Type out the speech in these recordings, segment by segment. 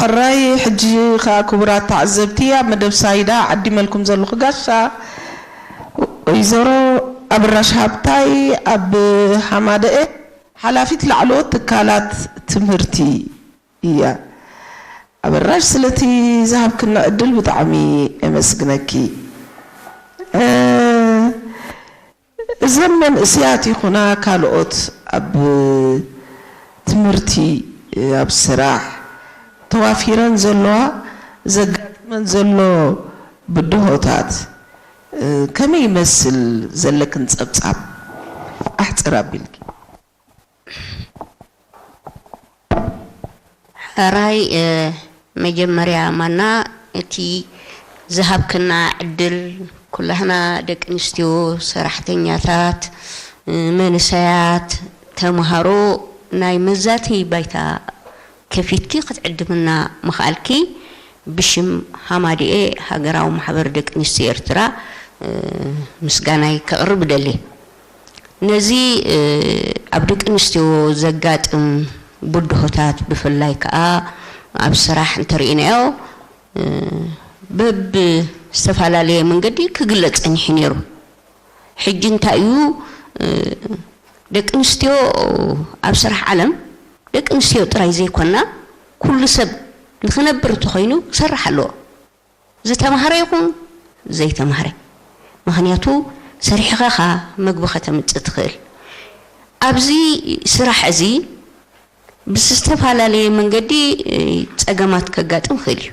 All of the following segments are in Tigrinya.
ሕራይ ሕጂ ከኣ ክቡራት ተዓዘብቲ ኣብ መደብ ሳይዳ ዓዲመልኩም ዘለኹ ጋሻ ወይዘሮ ኣብራሽ ሃብታይ ኣብ ሃማደኤ ሓላፊት ላዕለዎት ትካላት ትምህርቲ እያ። ኣበራሽ ስለቲ ዝሃብክና ዕድል ብጣዕሚ የመስግነኪ። እዘን መንእሰያት ይኹና ካልኦት ኣብ ትምህርቲ ኣብ ስራሕ ተዋፊረን ዘለዋ ዘጋጥመን ዘሎ ብድሆታት ከመይ ይመስል ዘለክን ጸብጻብ ኣሕጽር ኣቢልኪ። ሕራይ መጀመርያ ማና እቲ ዝሃብክና ዕድል ኩላህና ደቂ ኣንስትዮ ሰራሕተኛታት መንእሰያት ተምሃሮ ናይ መዛተዪ ባይታ ከፊትኪ ክትዕድምና ምኽኣልኪ ብሽም ሃማድኤ ሃገራዊ ማሕበር ደቂ ኣንስትዮ ኤርትራ ምስጋናይ ከቕርብ እደሊ። ነዚ ኣብ ደቂ ኣንስትዮ ዘጋጥም ብድሆታት ብፍላይ ከኣ ኣብ ስራሕ እንተርኢናዮ በብ ዝተፈላለየ መንገዲ ክግለጽ ጸኒሑ ነይሩ። ሕጂ እንታይ እዩ ደቂ ኣንስትዮ ኣብ ስራሕ ዓለም ደቂ ኣንስትዮ ጥራይ ዘይኮና ኩሉ ሰብ ንኽነብር እንተኾይኑ ክሰርሕ ኣለዎ። ዝተማህረ ይኹን ዘይተማህረ። ምኽንያቱ ሰሪሕኻ ኢኻ መግቢ ከተምጽእ ትኽእል። ኣብዚ ስራሕ እዚ ብዝተፈላለየ መንገዲ ጸገማት ከጋጥም ይኽእል እዩ።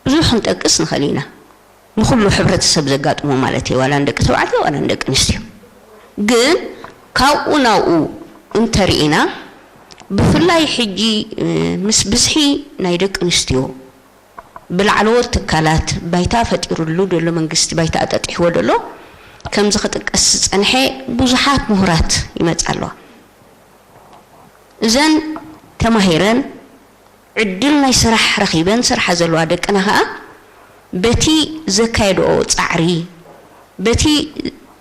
ብዙሕ ክንጠቅስ ንኽእል ኢና። ንኹሉ ሕብረተሰብ ዘጋጥሞ ማለት እዩ፣ ዋላ ንደቂ ተባዕትዮ ዋላ ንደቂ ኣንስትዮ። ግን ካብኡ ናብኡ እንተርኢና ብፍላይ ሕጂ ምስ ብዝሒ ናይ ደቂ ኣንስትዮ ብላዕለዎት ትካላት ባይታ ፈጢሩሉ ደሎ መንግስቲ ባይታ ኣጣጢሕዎ ደሎ ከምዚ ክጥቀስ ዝጸንሐ ብዙሓት ምሁራት ይመጻ ኣለዋ። እዘን ተማሂረን ዕድል ናይ ስራሕ ረኺበን ስርሓ ዘለዋ ደቅና ከኣ በቲ ዘካየድኦ ጻዕሪ በቲ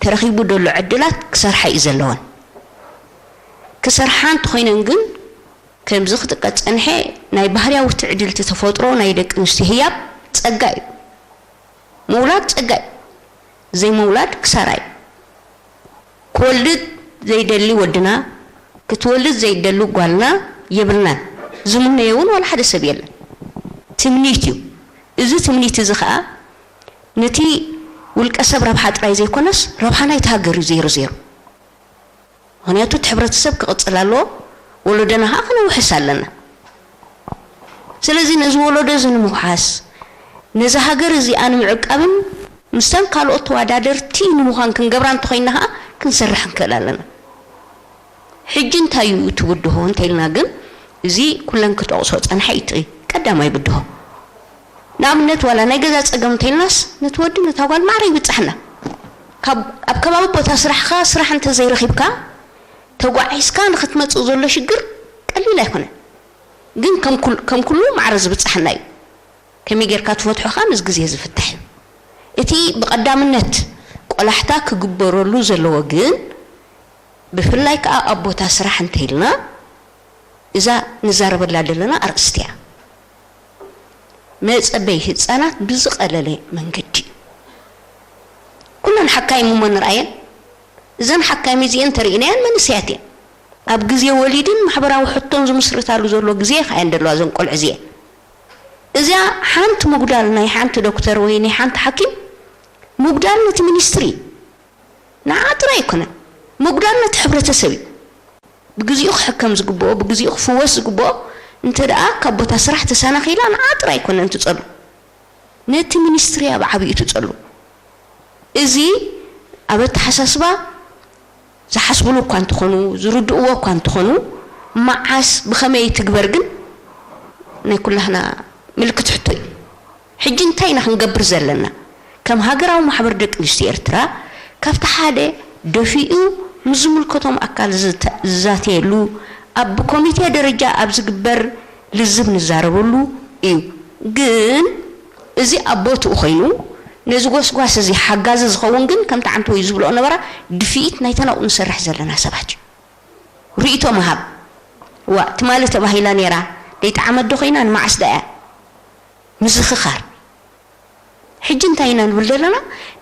ተረኺቡ ደሎ ዕድላት ክሰርሓ እዩ ዘለወን። ክሰርሓ እንተኾይነን ግን ከምዚ ክጥቀስ ጸንሐ ናይ ባህርያዊ ትዕድልቲ ተፈጥሮ ናይ ደቂ ኣንስትዮ ህያብ ጸጋ እዩ። ምውላድ ጸጋ እዩ። ዘይምውላድ ክሳራ እዩ። ክወልድ ዘይደሊ ወድና ክትወልድ ዘይደሊ ጓልና የብልናን። ዝምነዮ እውን ዋላ ሓደ ሰብ የለን። ትምኒት እዩ። እዚ ትምኒት እዚ ኸኣ ነቲ ውልቀ ሰብ ረብሓ ጥራይ ዘይኮነስ ረብሓ ናይቲ ሃገር እዩ ዜሮ ዜሮ። ምኽንያቱ እቲ ሕብረተሰብ ክቕጽል ኣለዎ፣ ወለዶና ኸዓ ክነውሕስ ኣለና። ስለዚ ነዚ ወለዶ እዚ ንምውሓስ፣ ነዛ ሃገር እዚኣ ንምዕቃብን ምስተን ካልኦት ተወዳደርቲ ንምዃን ክንገብራ እንተኾይንና ኸዓ ክንሰርሕ ክንክእል ኣለና። ሕጂ እንታይ እዩ እቲ ብድሆ እንተኢልና ግን፣ እዚ ኩለን ክጠቕሶ ዝጸንሓ እዩ እቲ ቀዳማይ ብድሆ። ንኣብነት ዋላ ናይ ገዛ ጸገም እንተኢልናስ ነቲ ወዲ ነታ ጓል ማዕረ ይብጽሓና። ካብ ኣብ ከባቢ ቦታ ስራሕኻ ስራሕ እንተዘይረኺብካ ተጓዒዝካ ንኽትመጽእ ዘሎ ሽግር ቀሊል ኣይኮነን። ግን ከም ኩል ከም ኩሉ ማዕረ ዝብጽሓና እዩ። ከመይ ጌርካ ትፈትሖ ከኣ ምስ ግዜ ዝፍታሕ እዩ። እቲ ብቐዳምነት ቆላሕታ ክግበረሉ ዘለዎ ግን ብፍላይ ከኣ ኣብ ቦታ ስራሕ እንተኢልና እዛ ንዛረበላ ዘለና ኣርእስቲ እያ። መጸበይ ህጻናት ብዝቐለለ መንገዲ እዩ። ኩለን ሓካይም እሞ ንርኣየን። እዘን ሓካይም እዚኤን ተርእይናየን መንእሰያት እየን። ኣብ ግዜ ወሊድን ማሕበራዊ ሕቶን ዝምስርታሉ ዘሎ ግዜ እየን ዘለዋ እዘን ቆልዑ እዚኤን። እዚኣ ሓንቲ ምጉዳል ናይ ሓንቲ ዶክተር ወይ ናይ ሓንቲ ሓኪም ምጉዳል ነቲ ሚኒስትሪ እዩ። ንዓ ጥራይ ኣይኮነን፣ ምጉዳል ነቲ ሕብረተሰብ እዩ። ብግዚኡ ክሕከም ዝግብኦ፣ ብግዚኡ ክፍወስ ዝግብኦ እንተ ደኣ ካብ ቦታ ስራሕ ተሰናኺላ ንዓ ጥራይ ኣይኮነን ትጸሉ። ነቲ ሚኒስትሪ እያ ብዓቢኡ ትጸሉ። እዚ ኣብ ኣተሓሳስባ ዝሓስብሉ እኳ እንተኾኑ፣ ዝርድእዎ እኳ እንተኾኑ፣ መዓስ ብኸመይ ትግበር ግን ናይ ኩላህና ምልክት ሕቶ እዩ። ሕጂ እንታይ ኢና ክንገብር ዘለና? ከም ሃገራዊ ማሕበር ደቂ ኣንስትዮ ኤርትራ ካብቲ ሓደ ደፊኡ ምስ ዝምልከቶም ኣካል ዝተ- ዝዛተየሉ ኣብ ብኮሚቴ ደረጃ ኣብ ዝግበር ልዝብ ንዛረበሉ እዩ። ግን እዚ ኣብ ቦትኡ ኮይኑ ነዚ ጎስጓስ እዚ ሓጋዚ ዝኸውን ግን ከምቲ ዓንተወይ ዝብልኦ ነበራ ድፍኢት ናይተን ኣብኡ ንሰርሕ ዘለና ሰባት እዩ። ርእይቶ ምሃብ። እዋ ትማሊ ተባሂላ ነይራ፣ ደይጠዓመት ዶ ኮይና ንመዓስ ደኣ እያ? ምዝኽኻር። ሕጂ እንታይ ኢና ንብል ዘለና?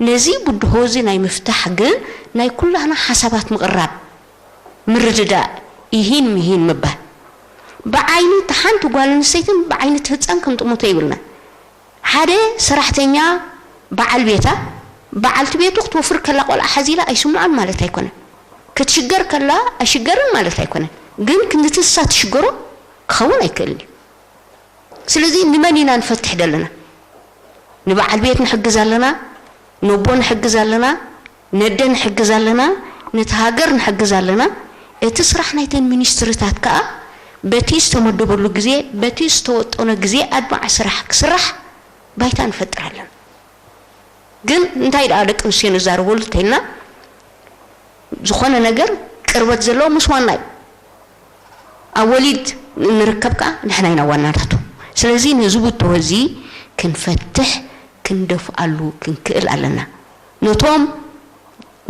ነዚ ብድሆ እዚ ናይ ምፍታሕ ግን ናይ ኩላህና ሓሳባት ምቕራብ፣ ምርድዳእ፣ ኢሂን ምሂን ምባል። ብዓይኒ እታ ሓንቲ ጓል ኣንስተይትን ብዓይኒ እቲ ህፃን ክንጥምቶ ይብልና። ሓደ ሰራሕተኛ በዓል ቤታ፣ በዓልቲ ቤቱ ክትወፍር ከላ ቆልዓ ሓዚላ ኣይስምዖን ማለት ኣይኮነን። ክትሽገር ከላ ኣይሽገርን ማለት ኣይኮነን። ግን ክንድቲ ንሳ ትሽገሮ ክኸውን ኣይክእልን እዩ። ስለዚ ንመን ኢና ንፈትሕ ዘለና? ንበዓል ቤት ንሕግዝ ኣለና፣ ነቦ ንሕግዝ ኣለና፣ ነደ ንሕግዝ ኣለና፣ ነቲ ሃገር ንሕግዝ ኣለና። እቲ ስራሕ ናይተን ሚኒስትሪታት ከኣ በቲ ዝተመደበሉ ግዜ፣ በቲ ዝተወጠነ ግዜ ኣድማዒ ስራሕ ክስራሕ ባይታ ንፈጥር ኣለና። ግን እንታይ ደኣ ደቂ ኣንስትዮ ንዛረበሉ እንተኢልና፣ ዝኾነ ነገር ቅርበት ዘለዎ ምስ ዋና እዩ። ኣብ ወሊድ ንርከብ ከኣ ንሕና ኢና ዋናታቱ። ስለዚ ነዚ ብድሆ እዚ ክንፈትሕ ክንደፍኣሉ ክንክእል ኣለና። ነቶም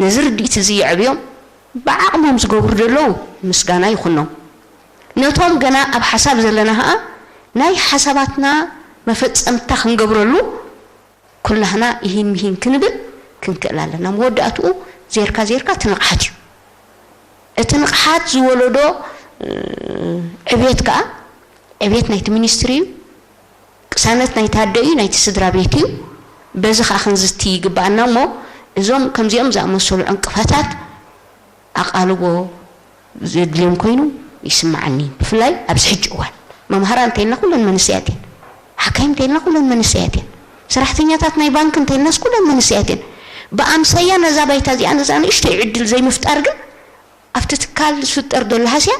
ነዚ ርድኢት እዚ የዕብዮም ብዓቕሞም ዝገብሩ ዘለዉ ምስጋና ይኹኖም። ነቶም ገና ኣብ ሓሳብ ዘለና ኸኣ ናይ ሓሳባትና መፈጸምታ ክንገብረሉ ኩላህና ኢሂን ምሂን ክንብል ክንክእል ኣለና። መወዳእትኡ ዜርካ ዜርካ እቲ ንቕሓት እዩ። እቲ ንቕሓት ዝወለዶ እ፣ ዕቤት ከኣ ዕቤት ናይቲ ሚኒስትሪ እዩ። ቅሳነት ናይቲ ኣደ እዩ፣ ናይቲ ስድራ ቤት እዩ። በዚ ከኣ ክንዝቲ ይግብኣና እሞ እዞም ከምዚኦም ዝኣመሰሉ ዕንቅፋታት ኣቓልቦ ዘድልዮም ኮይኑ ይስምዓኒ። ብፍላይ ኣብዚ ሕጂ እዋን መምሃራ እንተኢልና ኩለን መንእሰያት እየን። ሓካይም እንተኢልና ኩለን መንእሰያት እየን። ሰራሕተኛታት ናይ ባንክ እንተኢልናስ ኩለን መንእሰያት እየን። ብኣምሳያ ነዛ ባይታ እዚኣ ነዛ ንእሽተይ ዕድል ዘይምፍጣር ግን ኣብቲ ትካል ዝፍጠር ዘሎ ሃስያ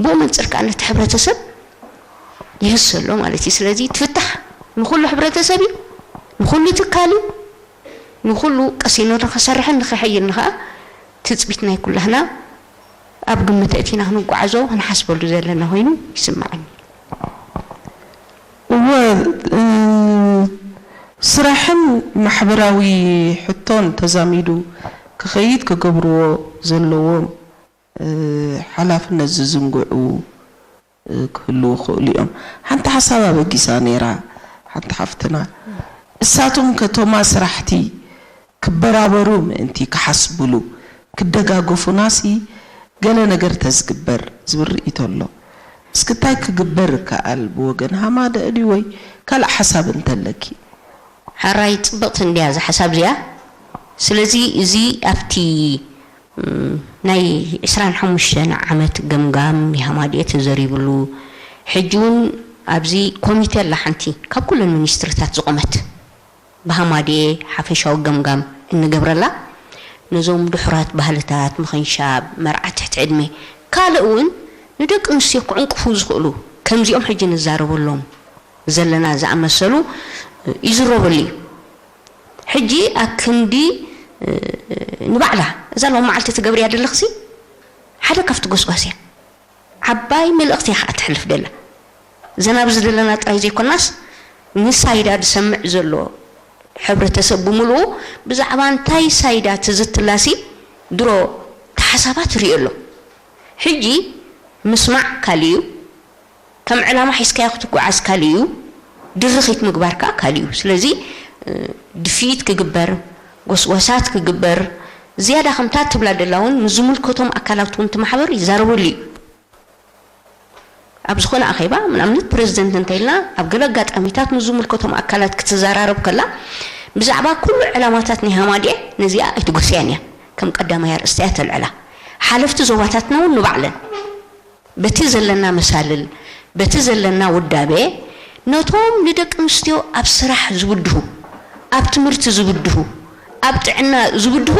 ብኡ መንፅር ከኣ ነቲ ሕብረተሰብ ይህስ ኣሎ ማለት እዩ። ስለዚ ትፍታሕ ንኹሉ ሕብረተሰብ እዩ፣ ንኹሉ ትካል እዩ፣ ንኹሉ ቀሲኑ ንኽሰርሕን ንኽሕይልን ኸኣ ትፅቢት ናይ ኩላህና ኣብ ግምት ኣእቲና ክንጓዓዞ ክንሓስበሉ ዘለና ኮይኑ ይስምዓኒ። እወ፣ እ፣ ስራሕን ማሕበራዊ ሕቶን ተዛሚዱ ክኸይድ ክገብርዎ ዘለዎም፣ እ፣ ሓላፍነት ዝዝንግዑ፣ እ፣ ክህልዉ ይኽእሉ እዮም። ሓንቲ ሓሳብ ኣበጊሳ ነይራ ሓንቲ ሓፍትና። እሳቶም ከቶማ ስራሕቲ ክበራበሩ ምእንቲ ክሓስብሉ፣ ክደጋገፉናሲ ገለ ነገር ተዝግበር ዝብል ርእይቶ ኣሎ። እስኪ እንታይ ክግበር ይከኣል ብወገን ሃማደእ ድዩ ወይ ካልእ ሓሳብ እንተለኪ? ሕራይ ጽብቕቲ እንድያ እዛ ሓሳብ እዚኣ። ስለዚ እዚ ኣብቲ እም፣ ናይ ዕስራን ሓሙሽተን ዓመት ገምጋም የሃማድኤ ተዘሪብሉ። ሕጂ እውን ኣብዚ ኮሚቴ ኣላ ሓንቲ ካብ ኩለን ሚኒስትሪታት ዝቖመት። ብሃማድኤ ሓፈሻዊ ገምጋም እንገብረላ ነዞም ድሑራት ባህልታት ምኽንሻብ፣ መርዓ ትሕቲ ዕድመ፣ ካልእ እውን ንደቂ ኣንስትዮ ክዕንቅፉ ዝኽእሉ ከምዚኦም ሕጂ ንዛረበሎም ዘለና ዝኣመሰሉ ይዝረበሉ እዩ። ሕጂ ኣክንዲ ንባዕላ እዛ ሎም መዓልቲ ትገብርያ ዘለኽሲ ሓደ ካብቲ ጎስጓስ እያ። ዓባይ መልእኽቲ እያ ከዓ ተሕልፍ ደላ። እዘን ኣብዚ ዘለና ጥራይ ዘይኮናስ ንሳይዳ ዝሰምዕ ዘሎ ሕብረተሰብ ብምልኡ ብዛዕባ እንታይ ሳይዳ ትዝትላሲ ድሮ ተሓሳባ ትሪኦ ኣሎ። ሕጂ ምስማዕ ካልእ እዩ፣ ከም ዕላማ ሒዝካዮ ክትጓዓዝ ካልእ እዩ፣ ድርኺት ምግባር ከዓ ካልእ እዩ። ስለዚ ድፍኢት ክግበር፣ ጎስጓሳት ክግበር፣ ዝያዳ ከምታ ትብላ ደላ እውን ምስ ዝምልከቶም ኣካላት እውን እቲ ማሕበር ይዛረበሉ እዩ። ኣብ ዝኾነ ኣኼባ ንኣብነት ፕረዚደንት እንተኢልና ኣብ ገለ ኣጋጣሚታት ምስ ዝምልከቶም ኣካላት ክትዘራረብ ከላ ብዛዕባ ኩሉ ዕላማታት ናይ ሃማድኤ ነዚኣ ኣይትጎስያን እያ፣ ከም ቀዳማይ ኣርእስቲ እያ ተልዕላ። ሓለፍቲ ዞባታትና እውን ንባዕለን በቲ ዘለና መሳልል በቲ ዘለና ውዳቤ ነቶም ንደቂ ኣንስትዮ ኣብ ስራሕ ዝብድሁ፣ ኣብ ትምህርቲ ዝብድሁ፣ ኣብ ጥዕና ዝብድሁ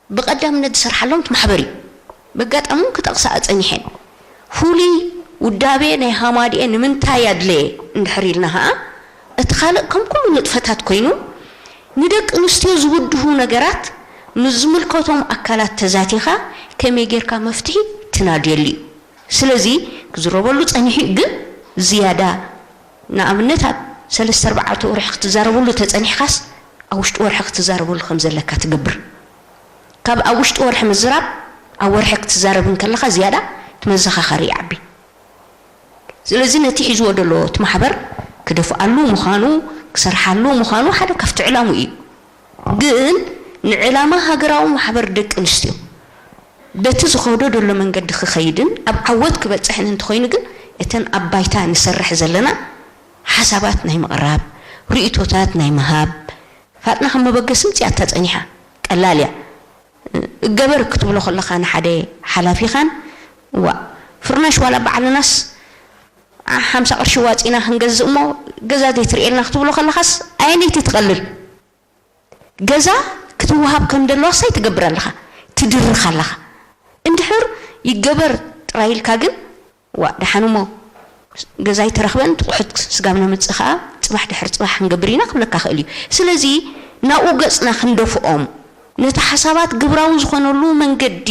ብቐዳምነት ዝሰርሓሎም እቲ ማሕበር እዩ። በጋጣሚ እውን ክጠቕሳ ጸኒሐን። ፍሉይ ውዳቤ ናይ ሃማድኤ ንምንታይ ኣድለየ እንድሕር ኢልና ኸኣ እቲ ካልእ ከም ኩሉ ንጥፈታት ኮይኑ ንደቂ ኣንስትዮ ዝብድሁ ነገራት ምስ ዝምልከቶም ኣካላት ተዛቲኻ ከመይ ጌርካ መፍትሒ ትናድየሉ እዩ። ስለዚ ክዝረበሉ ጸኒሑ እዩ፣ ግን ዝያዳ ንኣብነት ኣብ ሰለስተ ኣርባዕተ ወርሒ ክትዛረበሉ ተጸኒሕካስ ኣብ ውሽጢ ወርሒ ክትዛረበሉ ከም ዘለካ ትገብር። ካብ ኣብ ውሽጢ ወርሒ ምዝራብ ኣብ ወርሒ ክትዛረብ እንከለኻ ዝያዳ እቲ መዘኻኸሪ ይዓቢ። ስለዚ ነቲ ሒዝዎ ዘሎ እቲ ማሕበር ክደፍኣሉ ምዃኑ፣ ክሰርሓሉ ምዃኑ ሓደ ካብቲ ዕላሙ እዩ። ግን ንዕላማ ሃገራዊ ማሕበር ደቂ ኣንስትዮ በቲ ዝኸዶ ዘሎ መንገዲ ክኸይድን ኣብ ዓወት ክበጽሕን እንተኾይኑ ግን እተን ኣብ ባይታ ንሰርሕ ዘለና ሓሳባት ናይ ምቕራብ፣ ርእይቶታት ናይ ምሃብ፣ ፋጥና ከም መበገሲ ምጽኣታ ጸኒሓ። ቀላል እያ። እገበር ክትብሎ ከለኻ ንሓደ ሓላፊኻን፣ ዋ፣ ፍርናሽ ዋላ ባዕልናስ ሓምሳ ቅርሺ ዋጺና ክንገዝእ እሞ ገዛ ዘይትርእየልና ክትብሎ ከለኻስ ኣየነይቲ ትቐልል? ገዛ ክትወሃብ ከም ደለዋስ ኣይትገብር ኣለኻ፣ ትድርኽ ኣለኻ። እንድሕር ይገበር ጥራይ ኢልካ ግን፣ ዋ፣ ደሓን እሞ ገዛ ኣይተረኽበን፣ ትቑሕት ስጋብ ነምጽእ ኸኣ ጽባሕ ድሕር ጽባሕ ክንገብር ኢና ክብለካ ክእል እዩ። ስለዚ ናብኡ ገጽና ክንደፍኦም፣ ነቲ ሓሳባት ግብራዊ ዝኾነሉ መንገዲ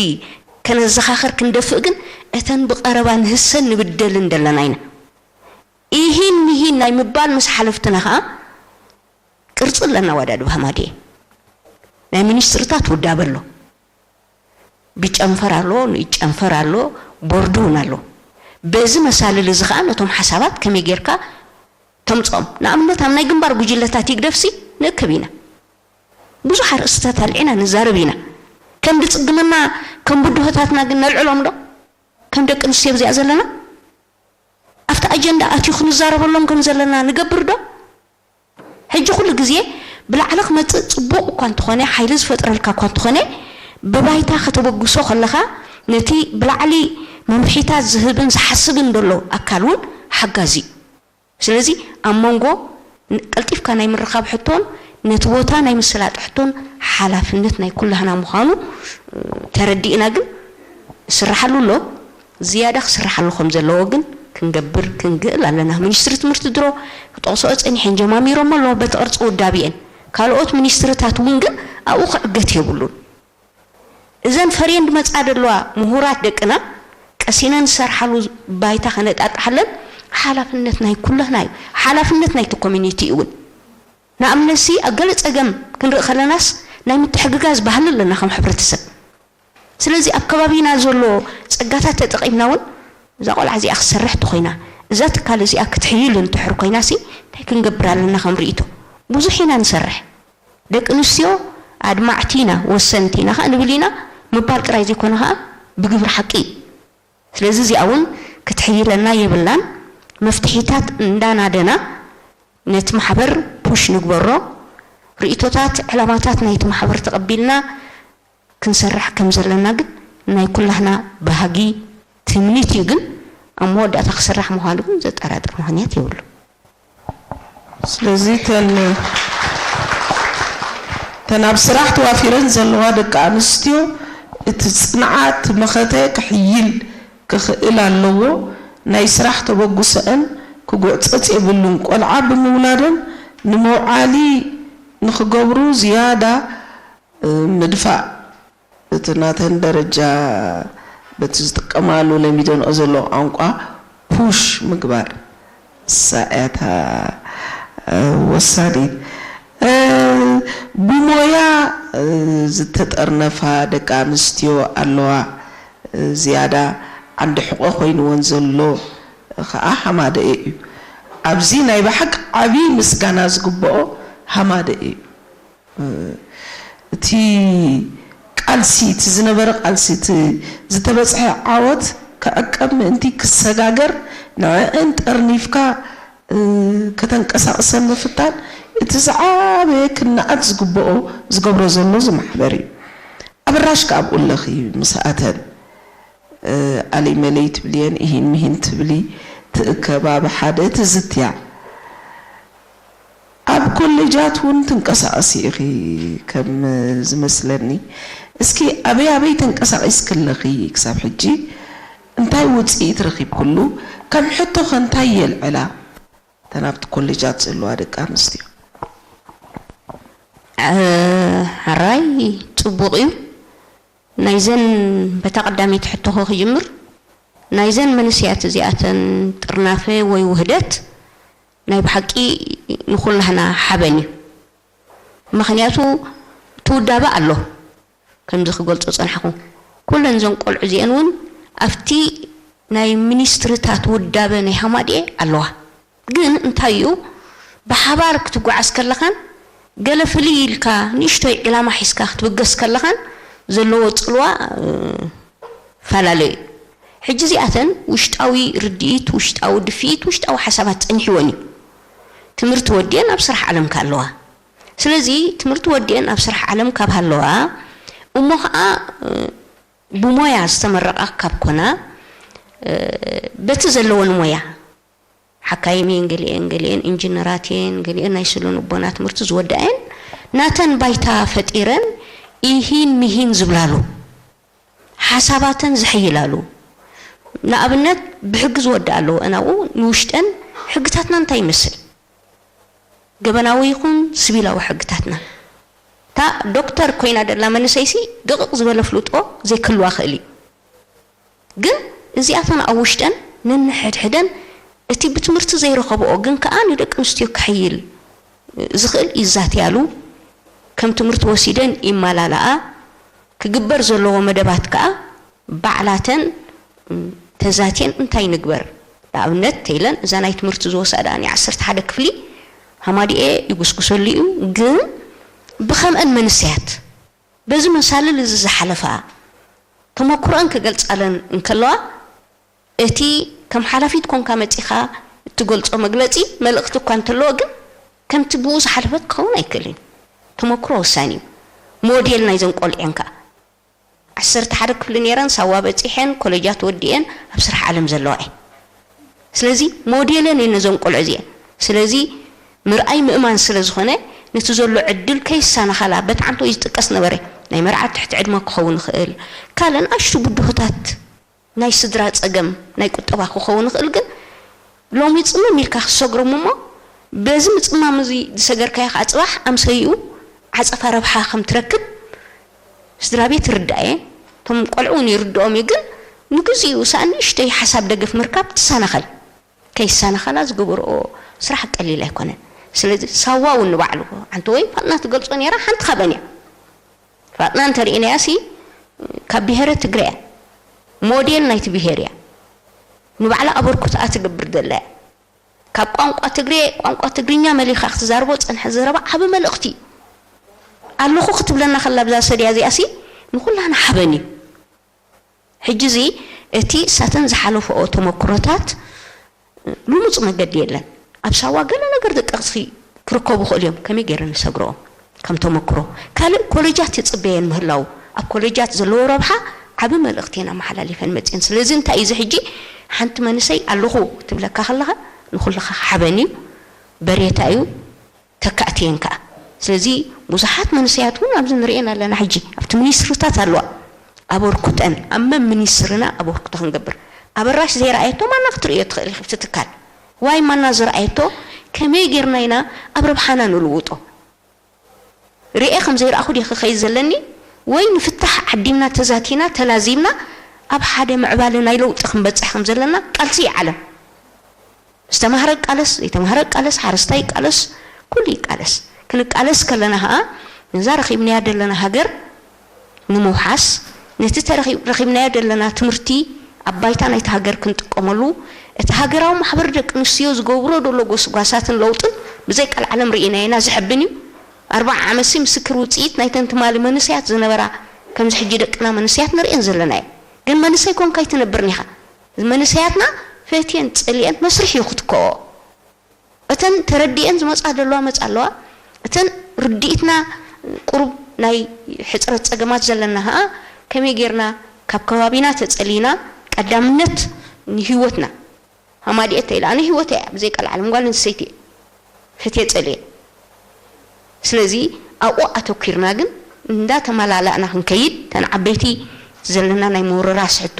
ከነዘኻኸር ክንደፍእ ግን፣ እተን ብቐረባ ንህሰን ንብደልን ዘለና ኢና። ኢሂን ሚሂን ናይ ምባል ምስ ሓለፍትና ኸኣ ቅርጺ ኣለና። ዋዳድብ ሃማድኤ ናይ ሚኒስትርታት ውዳበ ኣሎ። ብጨንፈር ኣሎ፣ ንጨንፈር ኣሎ፣ ቦርድ እውን ኣሎ። በዚ መሳልል እዚ ኸኣ ነቶም ሓሳባት ከመይ ጌርካ ተምጽኦም? ንኣብነት ኣብ ናይ ግንባር ጉጅለታት ይግደፍሲ ንእከብ ኢና። ብዙሕ ኣርእስትታት ኣልዒና ንዛረብ ኢና። ከም ድጽግመና ከም ብድሆታትና ግን ነልዕሎም ዶ? ከም ደቂ ኣንስትዮ ኣብዚኣ ዘለና? ኣብቲ ኣጀንዳ ኣትዩ ክንዛረበሎም ከም ዘለና ንገብር ዶ? ሕጂ ኩሉ ግዜ ብላዕሊ ክመጽእ ጽቡቕ እኳ እንተኾነ፣ ሓይሊ ዝፈጥረልካ እኳ እንተኾነ፣ ብባይታ ከተበግሶ ከለኻ ነቲ ብላዕሊ መምርሒታት ዝህብን ዝሓስብን ዘሎ ኣካል እውን ሓጋዚ እዩ። ስለዚ ኣብ መንጎ ን-፣ ቀልጢፍካ ናይ ምርኻብ ሕቶን ነቲ ቦታ ናይ ምስላጥ ሕቶን ሓላፍነት ናይ ኩላህና ምዃኑ፣ እ፣ ተረዲእና ግን ይስርሓሉ ኣሎ። ዝያዳ ክስርሓሉ ከም ዘለዎ ግን ክንገብር ክንግእል ኣለና። ሚኒስትሪ ትምህርቲ ድሮ ክጠቕስኦ ጸኒሐን ጀማሚሮሞ ኣለዎ በቲ ቅርጺ ውዳቢኤን። ካልኦት ሚኒስትርታት እውን ግን ኣብኡ ክዕገት የብሉን። እዘን ፈርየን ድመጻ ዘለዋ ምሁራት ደቅና ቀሲነን ዝሰርሓሉ ባይታ ከነጣጥሓለን ሓላፍነት ናይ ኩላህና እዩ። ሓላፍነት ናይቲ ኮሚኒቲ እውን። ንኣብነትሲ ኣብ ገለ ጸገም ክንርኢ ከለናስ ናይ ምትሕግጋዝ ባህሊ ኣለና ከም ሕብረተሰብ። ስለዚ ኣብ ከባቢና ዘሎ ጸጋታት ተጠቒምና እውን እዛ ቆልዓ እዚኣ ክትሰርሕ እንተኾይና፣ እዛ ትካል እዚኣ ክትሕይል እንድሕር ኮይናሲ እንታይ ክንገብር ኣለና ከም ርእይቶ? ብዙሕ ኢና ንሰርሕ። ደቂ ኣንስትዮ ኣድማዕቲ ኢና፣ ወሰንቲ ኢና ኸኣ ንብል ኢና ምባል ጥራይ ዘይኮነ ኸኣ ብግብሪ ሓቂ እዩ። ስለዚ እዚኣ እውን ክትሕይለና የብላን። መፍትሒታት እንዳናደና ነቲ ማሕበር ፑሽ ንግበሮ። ርእይቶታት፣ ዕላማታት ናይቲ ማሕበር ተቐቢልና ክንሰርሕ ከም ዘለና ግን ናይ ኩላህና ባህጊ ትምኒት እዩ። ግን ኣብ መወዳእታ ክስራሕ ምዃኑ ግን ዘጠራጥር ምኽንያት የብሉን። ስለዚ እተን፣ እተን ኣብ ስራሕ ተዋፊረን ዘለዋ ደቂ ኣንስትዮ እቲ ጽንዓት መኸተ ክሕይል ክኽእል ኣለዎ። ናይ ስራሕ ተበግሶአን ክጉዕጸጽ የብሉን። ቆልዓ ብምውላደን ንመውዓሊ ንኽገብሩ ዝያዳ፣ እ፣ ምድፋእ፣ እቲ ናተን ደረጃ በቲ ዝጥቀማሉ ለሚደንኦ ዘለዋ ቋንቋ ፑሽ ምግባር፣ እሳ እያ እታ፣ እ፣ ወሳኒት። እ፣ ብሞያ፣ እ፣ ዝተጠርነፋ ደቂ ኣንስትዮ ኣለዋ። እ፣ ዝያዳ ዓንዲ ሕቖ ኮይንወን ዘሎ ኸኣ ሃማደኤ እዩ። ኣብዚ ናይ ብሓቂ ዓቢ ምስጋና ዝግብኦ ሃማደኤ እዩ። እ፣ እቲ ቃልሲ፣ እቲ ዝነበረ ቃልሲ፣ እቲ ዝተበጽሐ ዓወት ክዕቀብ ምእንቲ ክሰጋገር ንዕአን ጠርኒፍካ፣ እ፣ ከተንቀሳቕሰን ምፍታን እቲ ዝዓበየ ክነኣድ ዝግብኦ ዝገብሮ ዘሎ እዚ ማሕበር እዩ። ኣበራሽ ከኣ ኣብኡ ኣለኺ ምስኣተን፣ እ፣ ኣለይ መለይ ትብልየን፣ ኢሂን ምሂን ትብሊ፣ ትእከባ ብሓደ ትዝትያ። ኣብ ኮሌጃት እውን ትንቀሳቐሲ ኢኺ ከም ዝመስለኒ። እስኪ ኣበይ ኣበይ ተንቀሳቒስኪ ኣለኺ ክሳብ ሕጂ? እንታይ ውጽኢት ረኺብክሉ? ከም ሕቶ ከ እንታይ የልዕላ እተን ኣብቲ ኮሌጃት ዘለዋ ደቂ ኣንስትዮ? እ፣ ሕራይ ጽቡቕ እዩ። ናይዘን፣ በታ ቀዳመይቲ ሕቶኺ ክጅምር፣ ናይዘን መንእሰያት እዚኣተን ጥርናፈ ወይ ውህደት ናይ ብሓቂ ንኹላህና ሓበን እዩ። ምኽንያቱ ትውዳበ ኣሎ፣ ከምዚ ክገልጾ ጸናሕኩ። ኩለን እዘን ቆልዑ እዚአን እውን ኣብቲ ናይ ሚኒስትርታት ውዳበ ናይ ሃማድኤ ኣለዋ። ግን እንታይ እዩ፣ ብሓባር ክትጓዓዝ ከለኻን ገለ ፍልይ ኢልካ ንእሽቶይ ዕላማ ሒዝካ ክትብገስ ከለኻን ዘለዎ ጽልዋ፣ እ፣ ፈላለዩ እዩ። ሕጂ እዚኣተን ውሽጣዊ ርድኢት፣ ውሽጣዊ ድፍኢት፣ ውሽጣዊ ሓሳባት ጸኒሕወን እዩ። ትምህርቲ ወዲአን ኣብ ስራሕ ዓለም ከ ኣለዋ። ስለዚ ትምህርቲ ወዲአን ኣብ ስራሕ ዓለም ካብ ሃለዋ፣ እሞ ኸዓ፣ እ፣ ብሞያ ዝተመረቓ ካብ ኮና፣ እ፣ በቲ ዘለወን ሞያ፣ ሓካይም እየን፣ ገሊአን፣ ገሊአን ኢንጂነራት እየን፣ ገሊአን ናይ ስነ ልቦና ትምህርቲ ዝወድኣ እየን፣ ናተን ባይታ ፈጢረን ኢሂን ሚሂን ዝብላሉ፣ ሓሳባተን ዘሐይላሉ፣ ንኣብነት ብሕጊ ዝወድኣ ኣለዎ፣ እናብኡ ንውሽጠን ሕግታትና እንታይ ይመስል? ገበናዊ ይኹን ስቢላዊ ሕግታትና። እታ ዶክተር ኮይና ደላ መንእሰይሲ ድቕቕ ዝበለ ፍልጦ ዘይክህልዋ ክእል እዩ። ግን እዚኣተን ኣብ ውሽጠን ነንሕድሕደን እቲ ብትምህርቲ ዘይረኸብኦ ግን ከኣ ንደቂ ኣንስትዮ ከሐይል ዝኽእል ይዛተያሉ፣ ከም ትምህርቲ ወሲደን ይመላለኣ፣ ክግበር ዘለዎ መደባት ከኣ ባዕላተን፣ እም፣ ተዛትየን እንታይ ንግበር? ንኣብነት ተይለን እዛ ናይ ትምህርቲ ዝወሰዳ ናይ ዓሰርተ ሓደ ክፍሊ ሃማዲኤ ይጉስጉሰሉ እዩ፣ ግን ብኸምአን መንስያት በዚ መሳልል እዚ ዝሓለፋ ተመክሮአን ክገልጻለን እንከለዋ፣ እቲ ከም ሓላፊት ኮንካ መጺኻ እትገልጾ መግለጺ መልእኽቲ እኳ እንተለዎ፣ ግን ከምቲ ብኡ ዝሓለፈት ክኸውን ኣይክእልን። ተመክሮ ወሳኒ እዩ። ሞዴል ናይዘን ቆልዑ እየን ከኣ። ዓሰርተ ሓደ ክፍሊ ነይረን፣ ሳዋ በጺሐን፣ ኮሌጃት ወዲአን፣ ኣብ ስራሕ ዓለም ዘለዋ እየን። ስለዚ ሞዴለን እየን ነዞን ቆልዑ እዚአን። ስለዚ ምርኣይ ምእማን ስለ ዝኾነ፣ ነቲ ዘሎ ዕድል ከይሳነኻላ፣ በቲ ዓንቶ እዩ ዝጥቀስ ነበረ። ናይ መርዓ ትሕቲ ዕድመ ክኸውን ይኽእል፣ ካልእ ንኣሽቱ ብድሆታት ናይ ስድራ ጸገም ናይ ቁጠባ ክኸውን ይኽእል፣ ግን ሎሚ ጽምም ኢልካ ክትሰግሮም እሞ፣ በዚ ምጽማም እዚ ዝሰገርካዮ ከዓ ጽባሕ ኣምሰይኡ ዓጸፋ ረብሓ ከም ትረክብ ስድራ ቤት ይርዳእ እየ። እቶም ቆልዑ እውን ይርድኦም እዩ፣ ግን ንግዚኡ ሰኣን ንእሽተይ ሓሳብ ደገፍ ምርካብ ትሳናኸል። ከይሳናኸላ ዝገበርኦ ስራሕ ቀሊል ኣይኮነን። ስለዚ ሳዋ እውን ንባዕሉ፣ ሓንቲ ወይ ፋጥና ትገልጾ ነይራ፣ ሓንቲ ካብአን እያ። ፋጥና እንተርኢናያ ሲ ካብ ብሄረ ትግረ እያ። ሞዴል ናይቲ ብሄር እያ። ንባዕላ ኣበርኩትኣ ትገብር ዘላ እያ። ካብ ቋንቋ ትግሬ፣ ቋንቋ ትግርኛ መሊኻ ክትዛርቦ ጸንሐ ዘረባ ዓቢ መልእኽቲ እዩ። ኣለኹ ክትብለና ከላ ብዛ ሰድያ እዚኣ ሲ ንኹላና ሓበን እዩ። ሕጂ እዚ እቲ ሳተን ዝሓለፈኦ ተመክሮታት ልሙጽ መገዲ የለን። ኣብ ሳዋ ገለ ነገር ደቀቕቲ ክርከቡ ይኽእሉ እዮም። ከመይ ገይረን ንሰግረኦም? ከም ተመክሮ። ካልእ ኮሌጃት ይጽበየን ምህላው፣ ኣብ ኮሌጃት ዘለዎ ረብሓ ዓቢ መልእኽቲ እየን ኣመሓላሊፈን መጺአን። ስለዚ እንታይ እዩ እዚ ሕጂ ሓንቲ መንእሰይ ኣለኹ ክትብለካ ከለኻ ንኹልኻ ሓበን እዩ፣ በሬታ እዩ፣ ተካእቲ እየን ከኣ። ስለዚ ብዙሓት መንእሰያት እውን ኣብዚ ንርእየን ኣለና ሕጂ። ኣብቲ ሚኒስትሪታት ኣለዋ። ኣበርኩተን፣ ኣብ መን ሚኒስትርና ኣበርኩቶ ክንገብር? ኣበራሽ ዘይረኣየቶ ማና ክትርእዮ ትኽእል ኢኺ ኣብቲ ትካል። ዋይ ማና ዝረኣየቶ ከመይ ጌርና ኢና ኣብ ረብሓና ንልውጦ? ርእየ ከም ዘይረኣኹ ድየ ክኸይድ ዘለኒ? ወይ ንፍታሕ ዓዲምና፣ ተዛቲና፣ ተላዚብና ኣብ ሓደ ምዕባለ ናይ ለውጢ ክንበጽሕ ከም ዘለና ቃልሲ እዩ ዓለም። ዝተማህረ ይቃለስ፣ ዘይተማህረ ይቃለስ፣ ሓረስታይ ይቃለስ፣ ኩሉ ይቃለስ። ክንቃለስ ከለና ኸኣ ነዛ ረኺብናያ ዘለና ሃገር ንምውሓስ፣ ነቲ ተረኺብ-፣ ረኺብናዮ ዘለና ትምህርቲ ኣብ ባይታ ናይቲ ሃገር ክንጥቀመሉ፣ እቲ ሃገራዊ ማሕበር ደቂ ኣንስትዮ ዝገብሮ ዘሎ ጎስጓሳትን ለውጥን ብዘይ ቀልዓለም ርኢናዮ ኢና፣ ዘሕብን እዩ። ኣርብዓ ዓመትሲ ምስክር ውጽኢት ናይተን ትማሊ መንእሰያት ዝነበራ፣ ከምዚ ሕጂ ደቅና መንእሰያት ንርእየን ዘለና እየን። ግን መንእሰይ ኮንካ ኣይትነብርን ኢኻ። መንእሰያትና ፈትየን ጸሊአን መስርሕ እዩ ክትከኦ። እተን ተረዲአን ዝመጻ ዘለዋ መጻ ኣለዋ። እተን ርድኢትና ቁሩብ ናይ ሕጽረት ጸገማት ዘለና ኸኣ ከመይ ጌርና ካብ ከባቢና ተጸሊና ቀዳምነት ንህይወትና ሃማዲኤ ተይላ፣ ኣነ ህይወተይ እያ፣ ብዘይ ቀልዓለም ጓል ኣንስተይቲ እየ፣ ፈትየ ጸልየ። ስለዚ ኣብኡ ኣተኲርና ግን እንዳተመላላእና ክንከይድ፣ እተን ዓበይቲ ዘለና ናይ ምውርራስ ሕቶ፣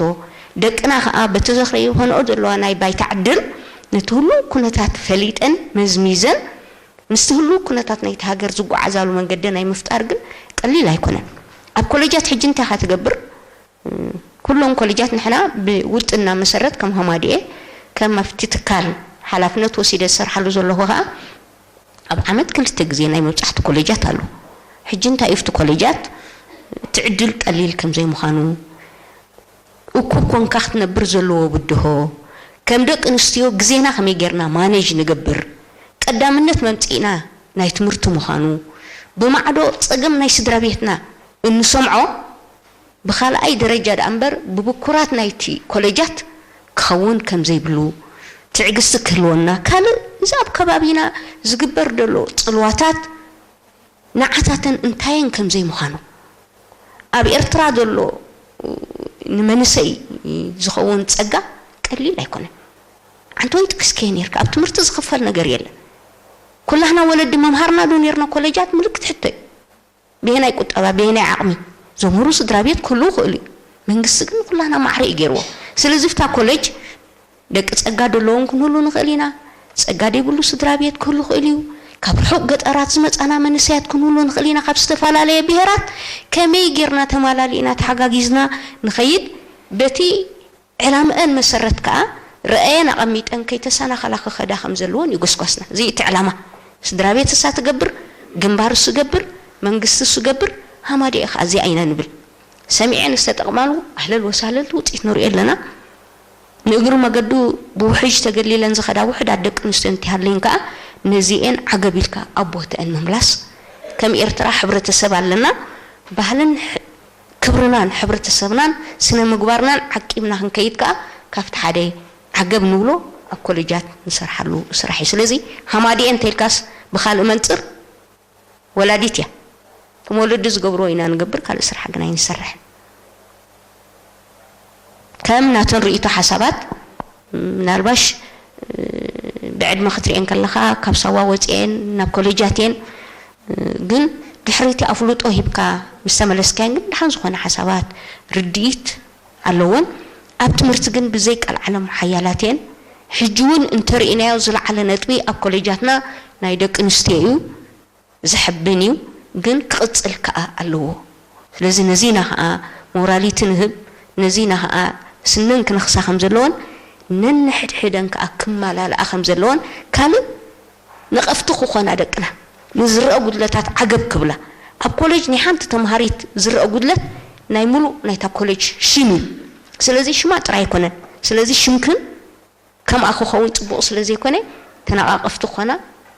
ደቅና ኸኣ በቲ ዝረኸብኦ ዘለዋ ናይ ባይታ ዕድል ነቲ ህሉው ኩነታት ፈሊጠን መዝሚዘን ምስቲ ህሉው ኩነታት ናይቲ ሃገር ዝጓዓዛሉ መንገዲ ናይ ምፍጣር ግን ቀሊል ኣይኮነን። ኣብ ኮሌጃት ሕጂ እንታይ ኢኻ ትገብር? ኩሎም ኮሌጃት ንሕና ብውጥንና መሰረት ከም ሃማዲኤ፣ ከም ኣብቲ ትካል ሓላፍነት ወሲደ ዝሰርሓሉ ዘለኹ ኸኣ፣ ኣብ ዓመት ክልተ ግዜ ናይ መብጻሕቲ ኮሌጃት ኣሎ። ሕጂ እንታይ እዩ ኣብቲ ኮሌጃት እቲ ዕድል ቀሊል ከም ዘይምዃኑ፣ እኩብ ኮንካ ክትነብር ዘለዎ ብድሆ፣ ከም ደቂ ኣንስትዮ ግዜና ከመይ ጌርና ማኔጅ ንገብር፣ ቀዳምነት መምጽኢና ናይ ትምህርቲ ምዃኑ፣ ብማዕዶ ጸገም ናይ ስድራ ቤትና እንሰምዖ፣ ብኻልኣይ ደረጃ ደኣ እምበር ብብኩራት ናይቲ ኮለጃት ክኸውን ከም ዘይብሉ ትዕግስቲ ክህልወና፣ ካልእ እዚ ኣብ ከባቢና ዝግበር ዘሎ ጽልዋታት ንዓታተን እንታየን ከም ዘይምዃኑ፣ ኣብ ኤርትራ ዘሎ ንመንሰይ ዝኸውን ጸጋ ቀሊል ኣይኮነን። ዓንተወይ ጥቅስ ከየ ነርካ ኣብ ትምህርቲ ዝኽፈል ነገር የለን። ኩላህና ወለዲ መምሃርና ዶ ነርና ኮለጃት ምልክት ሕቶ እዩ። ብየናይ ቁጠባ ብየናይ ዓቕሚ ዘምህሩ ስድራ ቤት ክህልዉ ይኽእሉ እዩ። መንግስቲ ግን ኩላህና ማዕረ እዩ ገይርዎ። ስለዚ ፍታ ኮለጅ ደቂ ጸጋ ደለዎም ክንህሉ ንኽእል ኢና። ጸጋ ደይብሉ ስድራ ቤት ክህሉ ይኽእል እዩ። ካብ ርሑቕ ገጠራት ዝመጻና መንእሰያት ክንህሉ ንኽእል ኢና። ካብ ዝተፈላለየ ብሄራት ከመይ ጌርና ተማላሊእና ተሓጋጊዝና ንኸይድ በቲ ዕላምአን መሰረት ከኣ ረኣየን ኣቐሚጠን ከይተሰናኸላ ክኸዳ ከም ዘለወን እዩ ጎስጓስና። እዚ እቲ ዕላማ። ስድራ ቤት እሳ ትገብር፣ ግንባር እሱ ገብር፣ መንግስቲ እሱ ገብር፣ ሃማዲኤ ከኣ እዚኣ ኢና ንብል። ሰሚዐን ዝተጠቕማሉ ኣህለል ወሳህለል ውፅኢት ንሪኦ ኣለና። ንእግሪ መገዱ ብውሕጅ ተገሊለን ዝኸዳ ውሑዳት ደቂ ኣንስትዮ እንተሃለይን ከኣ ነዚኤን ዓገብ ኢልካ ኣብ ቦተአን ምምላስ። ከም ኤርትራ ሕብረተሰብ ኣለና። ባህልን ሕ- ክብርናን ሕብረተሰብናን ስነ ምግባርናን ዓቂብና ክንከይድ ከኣ ካብቲ ሓደ ዓገብ ንብሎ ኣብ ኮሌጃት ንሰርሓሉ ስራሕ እዩ። ስለዚ ሃማዲኤ እንተኢልካስ ብኻልእ መንፅር ወላዲት እያ። ከም ወለዲ ዝገብርዎ ኢና ንገብር፣ ካልእ ስራሕ ግን ኣይንሰርሕን። ከም ናተን ርእይቶ ሓሳባት ምናልባሽ ብዕድመ ክትሪኤን ከለኻ ካብ ሳዋ ወፂኤን ናብ ኮሌጃት እየን፣ ግን ድሕሪቲ ኣፍልጦ ሂብካ ምስ ተመለስካየን ግን ደሓን ዝኾነ ሓሳባት ርድኢት ኣለወን። ኣብ ትምህርቲ ግን ብዘይ ቀልዓለም ሓያላት እየን። ሕጂ እውን እንተርኢናዮ ዝለዓለ ነጥቢ ኣብ ኮሌጃትና ናይ ደቂ ኣንስትዮ እዩ። ዘሐብን እዩ፣ ግን ክቕጽል ከኣ ኣለዎ። ስለዚ ነዚና ከኣ ሞራሊቲ ንህብ፣ ነዚና ከኣ ስነን ክነኽሳ ከም ዘለዎን ነንሕድሕደን ከኣ ክመላልኣ ከም ዘለዎን ካልእ ነቐፍቲ ክኾና ደቅና ንዝረአ ጉድለታት ዓገብ ክብላ። ኣብ ኮሌጅ ናይ ሓንቲ ተምሃሪት ዝረአ ጉድለት ናይ ሙሉእ ናይታ ኮሌጅ ሽም እዩ። ስለዚ ሽማ ጥራይ ኣይኮነን። ስለዚ ሽምክን ከምኣ ክኸውን ጽቡቕ ስለ ዘይኮነ ተነቓቐፍቲ ክኾና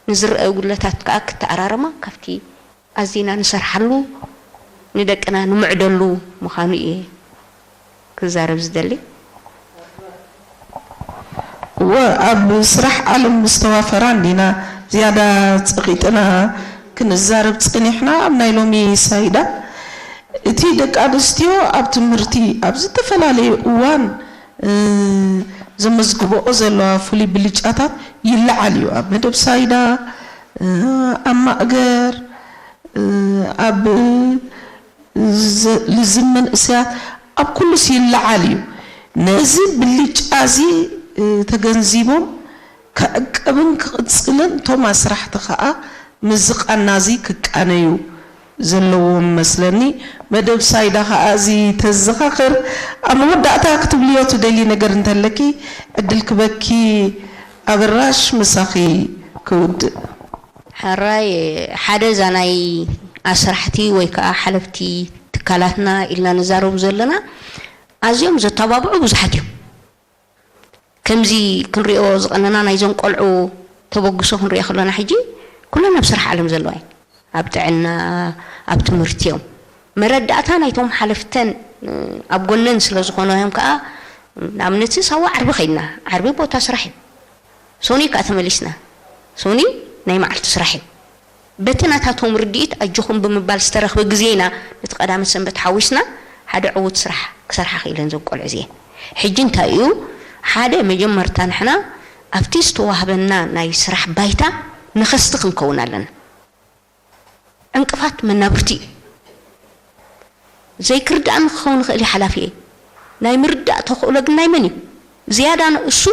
ንዝረኣዩ ጉድለታት ከኣ ክተኣራረማ ካብቲ ኣዚና ንሰርሓሉ ንደቅና ንምዕደሉ ምዃኑ እየ ክዛረብ ዝደሊ። እወ ኣብ ስራሕ ዓለም ምስ ተዋፈራ እንዲና ዝያዳ ጸቒጥና ክንዛረብ ጸኒሕና ኣብ ናይ ሎሚ ሳይዳ እቲ ደቂ ኣንስትዮ ኣብ ትምህርቲ ኣብ ዝተፈላለየ እዋን ዘመዝግበኦ ዘለዋ ፍሉይ ብልጫታት ይለዓል እዩ። ኣብ መደብ ሳይዳ፣ ኣብ ማእገር፣ ኣብ ልዝብ መንእሰያት፣ ኣብ ኩሉስ ይለዓል እዩ። ነዚ ብልጫ እዚ ተገንዚቦም ክዕቀብን ክቕጽልን እቶም ኣስራሕቲ ከኣ ምዝቃና እዚ ክቃነዩ ዘለዎም መስለኒ። መደብ ሳይዳ ከኣ እዚ ተዘኻኽር። ኣብ መወዳእታ ክትብልዮ ትደልዪ ነገር እንተለኪ ዕድል ክበኪ። ኣበራሽ ምሳኺ ክውድእ። ሕራይ ሓደ እዛ ናይ ኣስራሕቲ ወይ ከዓ ሓለፍቲ ትካላትና ኢልና ንዛረቡ ዘለና ኣዝዮም ዘተባብዑ ብዙሓት እዮም። ከምዚ ክንሪኦ ዝቐነና ናይዞም ቆልዑ ተበግሶ ክንሪኦ ከለና ሕጂ ኩለን ኣብ ስራሕ ዓለም ዘለዋ እየን። ኣብ ጥዕና፣ ኣብ ትምህርቲ እዮም። መረዳእታ ናይቶም ሓለፍተን ኣብ ጎነን ስለ ዝኾኑ እዮም ከዓ ንኣብነት ሳዋ ዓርቢ ከይድና ዓርቢ ቦታ ስራሕ እዩ። ሶኒ ከዓ ተመሊስና ሶኒ ናይ መዓልቲ ስራሕ እዩ። በቲ ናታቶም ርድኢት ኣጆኹም ብምባል ዝተረኽበ ግዜ ኢና ነቲ ቀዳመ ሰንበት ሓዊስና ሓደ ዕዉት ስራሕ ክሰርሓ ክኢለን ዘቆልዑ እዚኤን። ሕጂ እንታይ እዩ ሓደ መጀመርታ ንሕና ኣብቲ ዝተዋህበና ናይ ስራሕ ባይታ ነኸስቲ ክንከውን ኣለና። ዕንቅፋት መናብርቲ እዩ። ዘይክርዳእኒ ክኸውን ይኽእል እዩ ሓላፊ እየ። ናይ ምርዳእ ተኽእሎ ግን ናይ መን እዩ? ዝያዳ ንእሱ